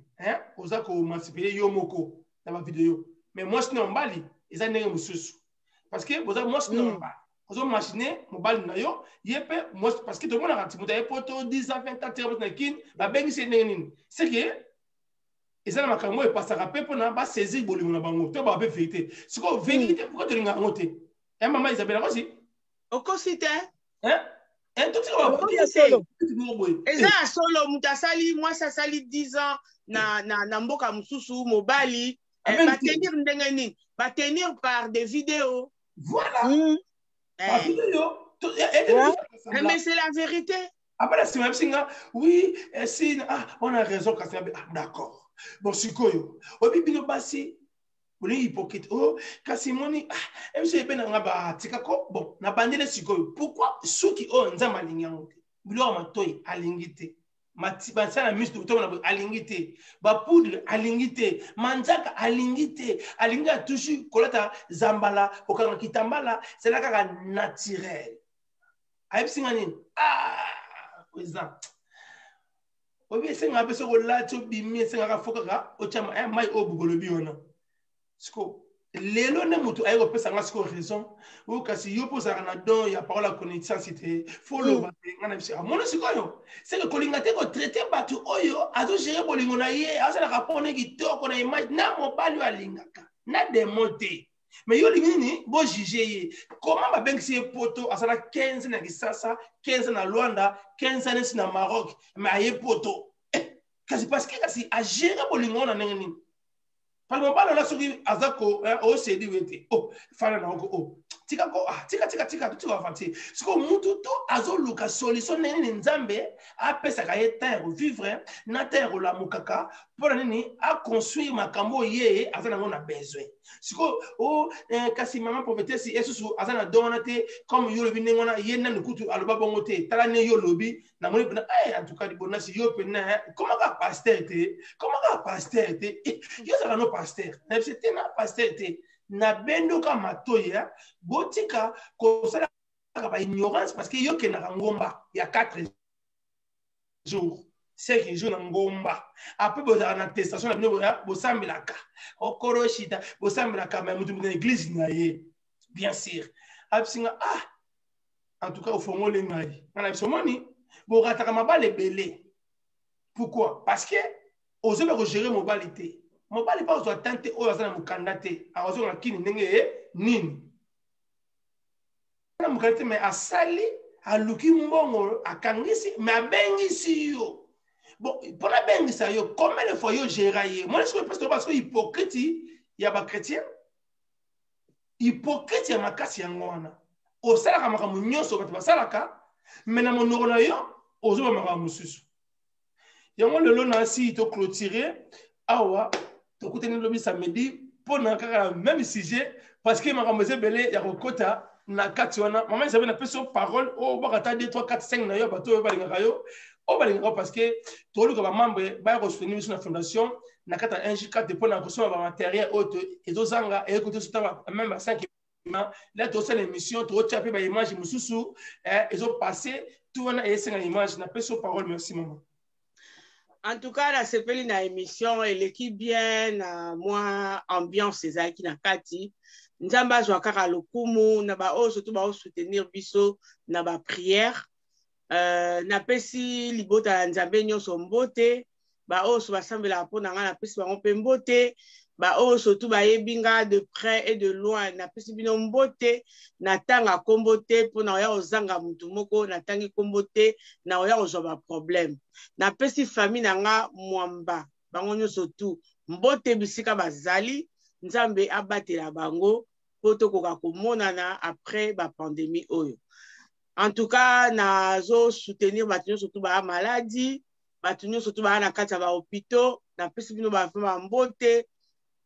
oza koemancipe yo moko na bavideo, mais mwasi na mobali eza ndenge mosusu, parce que boza mwasi na mobali, ozomachine mobali na yo, ye mpe mwasi, parce que tomonaka ti moto aye poto 10 ans, 20 ans, tika poto na kini, babengisi ye ndenge nini? C'est que eza na makambo oyo epasaka mpe mpona basaisir bolingo na bango to baa mpe vérité. Sikoyo vérité, pourquoi tolingaka yango te? Ya mama Isabelle, akosi? Okosi te. Eza ya solo. Moto asali mwasi asali 10 ans na mboka mosusu, mobali batenir ndenge nini? Batenir par des vidéos. Voilà. Bavideo. Mais c'est la vérité. Après na nsima yebisi nga, oui, si, ah, on a raison, kasi ah, d'accord. Bon, sikoyo oyebi bino basi bolingi hypocrite. Oh, kasi moni, ah, biso ebe na nga batikako. Bon, nabandeli sikoyo, pourquoi suki oyo Nzambe alingi yango te, biloko ya matoi alingi te? Basala miso tokomona boye alingi te bapoudre alingi te manzaka alingi te alingi ya toujours kolata zambala kokanga kitambala zala kaka naturel ayebisi nga nini ah président oyebi esengaka mpe soki olati obimi esengaka fo kaka otya eh, mai oyo bokolobi wana siko lelo nde moto aye kopesa nga siko raison oyo kasi yo mpo ozalaka na don ya parole ya connaissance te fo oloba te nga na biso amoni sikoyo seke kolinga te kotraite bato oyo azogere bolingo na ye azalaka mpone kitoko na image na mobali oyo alingaka na demo te mais yo olingi nini bojuge ye comment babengisi ye poto asala 15 na kisasa 15 na luanda 15 anesi na maroc mais aye poto eh, kasi parce que kasi agere bolingo wana ndenge nini parce mobali wana soki aza ko eh, osedi ye te o oh, fana na oko o oh, tika ko ah, tika tika tika totika aventure sikoyo mutu to azoluka solution ndenge nini nzambe apesaka ye temps ya kovivre na temps ya kolamukaka mpo na nini aconstruire makambo oyo ye aza nango na besoin sikoyo o oh, eh, kasi mama prophetesse ye susu aza na don wana te comme yo olobi ndenge wana ye nanu kutu aloba bongo te tala nde yo olobi namoni mpena eh, en tout cas libonasi yo mpena eh, koma kaka pasteur te koma kaka pasteur te eh, yo ozalaka no pasteur na biso te na pasteur te nabendoka matoi eh, botika kosalaka ba ignorance parce que yo okendaka ngomba ya 4 jours 5 jours na ngomba apres bozalaka na testation na bino bosambelaka okoroshita bosambelaka me moto moto na eglise na ye bien sûr abisinga ah en tout cas ofongoli ngai nga na biso omoni borataka mabala ebele pourquoi parce que ozoba kogere mobali te mobali mpe azwa tan te oyo aza na mokanda te akozonga kini ndenge ye nini na mokanda te mais asali aluki mbongo akangisi mais abengisi yo bon mpo nabengisa yo combien de fois yo gera ye moni sikoyo mpesi toba sikoyo hypocrite ya bachrétien hypocrite ya makasi yango wana osalaka makambo nyonso bato basalaka me na monoko na yo ozoba makambo mosusu yango lelo nasi to clôturer awa tokutani lobi samedi mpo na kaka na même sujet parce que makambo eza ebele ya kokota na kati wana mama isabel napesi yo parole oyo obwaka ata 2 3 4 5 na yo bato oyo balingaka yo oyo balingaka yo parce que toluka bamembre baya kosoutenir biso na fondation na kati ya 1j4 mpo na kosomba bamateriel oyo ezozanga eyekuti sota meme ba 5 la tosala émission tootya mpe baimage mosusu eh, ezopasse tout wana esenga image napesi yo parole merci mama en tout cas nasepeli na émission eleki bien na mwa ambiance ezalaki na kati nzambe azwa kaka lokumu na baoyo surtout baosoutenir biso na baprière euh, napesi libota ya nzambe nyonso mbote baoyo so basambelaka mpo na ngai napesi bango mpe mbote baoyo surtout bayebi nga de près et de loin napesi bino mbote natanga nkombo te mpo na oya kozanga motu moko natangi nkombo te na oya kozwa baproblème napesi famille na nga mwamba bango nyonso tu mbote bisika bazali nzambe abatela bango mpo tokoka komonana après bapandemie oyo en tout cas nazo soutenir bato nyonso tu baa maladi bato nyonso tu baa na kati ya bahopitaux napesi bino bambote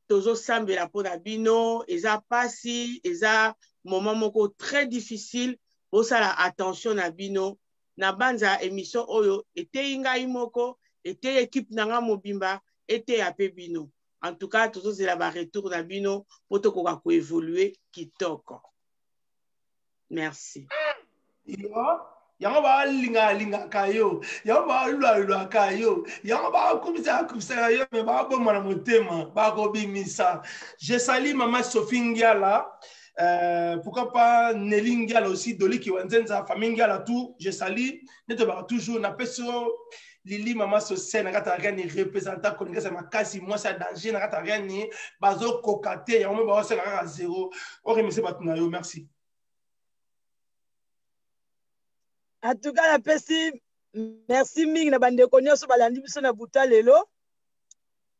tozosambela mpo na bino eza mpasi eza moment moko très difficile bosala attention na bino na banza émission oyo eteyi ngai moko eteyi ekipe na ngai mobimba eteya mpe bino en tout cas tozozela baretour na bino mpo tokoka koevolue kitoko merci yo yango balingalingaka yo yango balwalwaka yo yango bakumisaka kumisaka yo me baboma na motema bakobimisa je sali mama sophie ngiala euh, pourquoi pas Nelly Ngiala aussi, Dolly Kiwanzenza, famille Ngiala tout, je salue, nde tobaka toujours, napesi yo Lili mama Sose na kati ya Rennes représentant kolinga sa makasi mwasi ya danger na kati ya Rennes bazokoka te yango mo baosala kaka zero oremercie bato na yo merci. En tout cas napesi merci mingi na bandeko nyonso balandi biso na buta lelo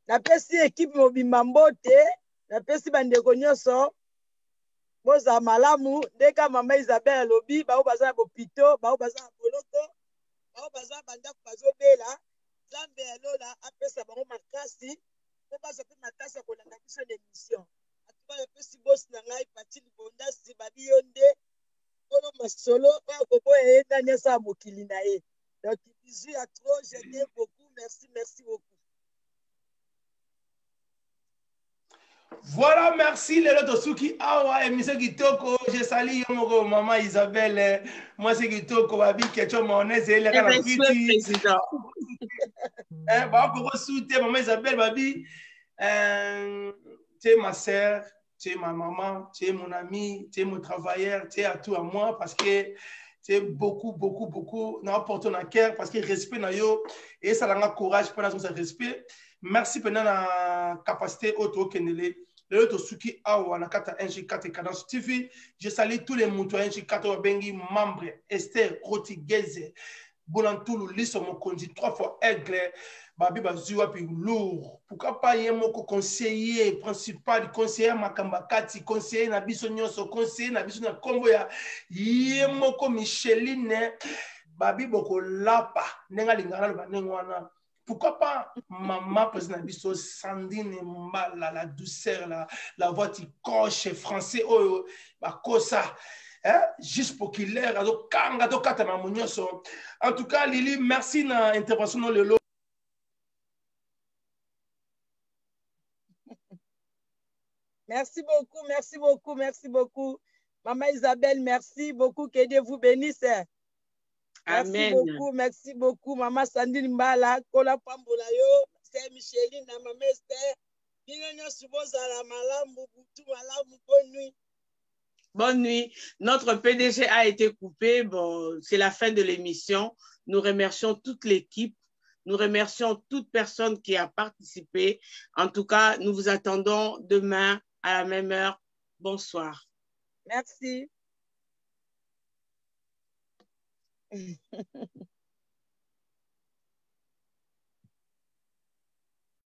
napesi ekipe mobimba mbote napesi bandeko nyonso bozala malamu ndeka mama isabelle alobi baoyo baza na bopito baoyo baza na boloko baoyo baza bandako bazobela nzambe ya lola apesa bango makasi mpo bazwa mpe makasi ya kolanda biso na émission atuka napesi bosi na ngai pati libondasi babi yo nde nkolo masolo oyo akoboya ye nani asala mokili na ye. Donc, bisous à trop, je t'aime beaucoup. Merci, merci beaucoup. Voilà, merci lelo tosuki awa émission kitoko. Je salue yo moko maman Isabelle, moi c'est kitoko babi ketchup mayonnaise eleka na kwiti. Eh ba koko sute maman Isabelle babi euh, tu es ma sœur, tu es ma maman, tu es mon ami, tu es mon travailleur, tu es à tout à moi parce que tu es beaucoup beaucoup beaucoup na porte na cœur parce que respect na yo et ça langa courage pour na respect. Merci pena na capacité oyo tokendele lelo tosuki awa na kati ya ng4 cadence tv. Je salue tous les moto ya ng4 oyo babengi membre Esther Rodriguez Bolantulu Liso Mokonzi 3 fois aigle babi bazwi wapi lourd pourquoi pas ye moko conseiller principal conseiller makambo ya kati conseiller na biso nyonso conseiller na biso na nkombo ya ye moko Micheline babi bokolapa ndenge alingaka naloba ndenge wana. Pourquoi pas maman président na biso Sandine Mbala, la douceur, la voix qui coche français oyo bakosa hein? Juste pour qu'il air azokanga tokata makambo nyonso. En tout cas Lili, merci na intervention no lelo. Merci beaucoup, merci beaucoup, merci beaucoup. Maman Isabelle, merci beaucoup. Que Dieu vous bénisse. Merci Amen. beaucoup, merci beaucoup. Maman Sandine Mbala, Kola Pambola yo, Sœur Micheline, na Maman Esther. Bino nyonso bozala malamu, butu malamu, bonne nuit. Bonne nuit. Notre PDG a été coupé. Bon, c'est la fin de l'émission. Nous remercions toute l'équipe. Nous remercions toute personne qui a participé. En tout cas, nous vous attendons demain à la même heure. Bonsoir. Merci.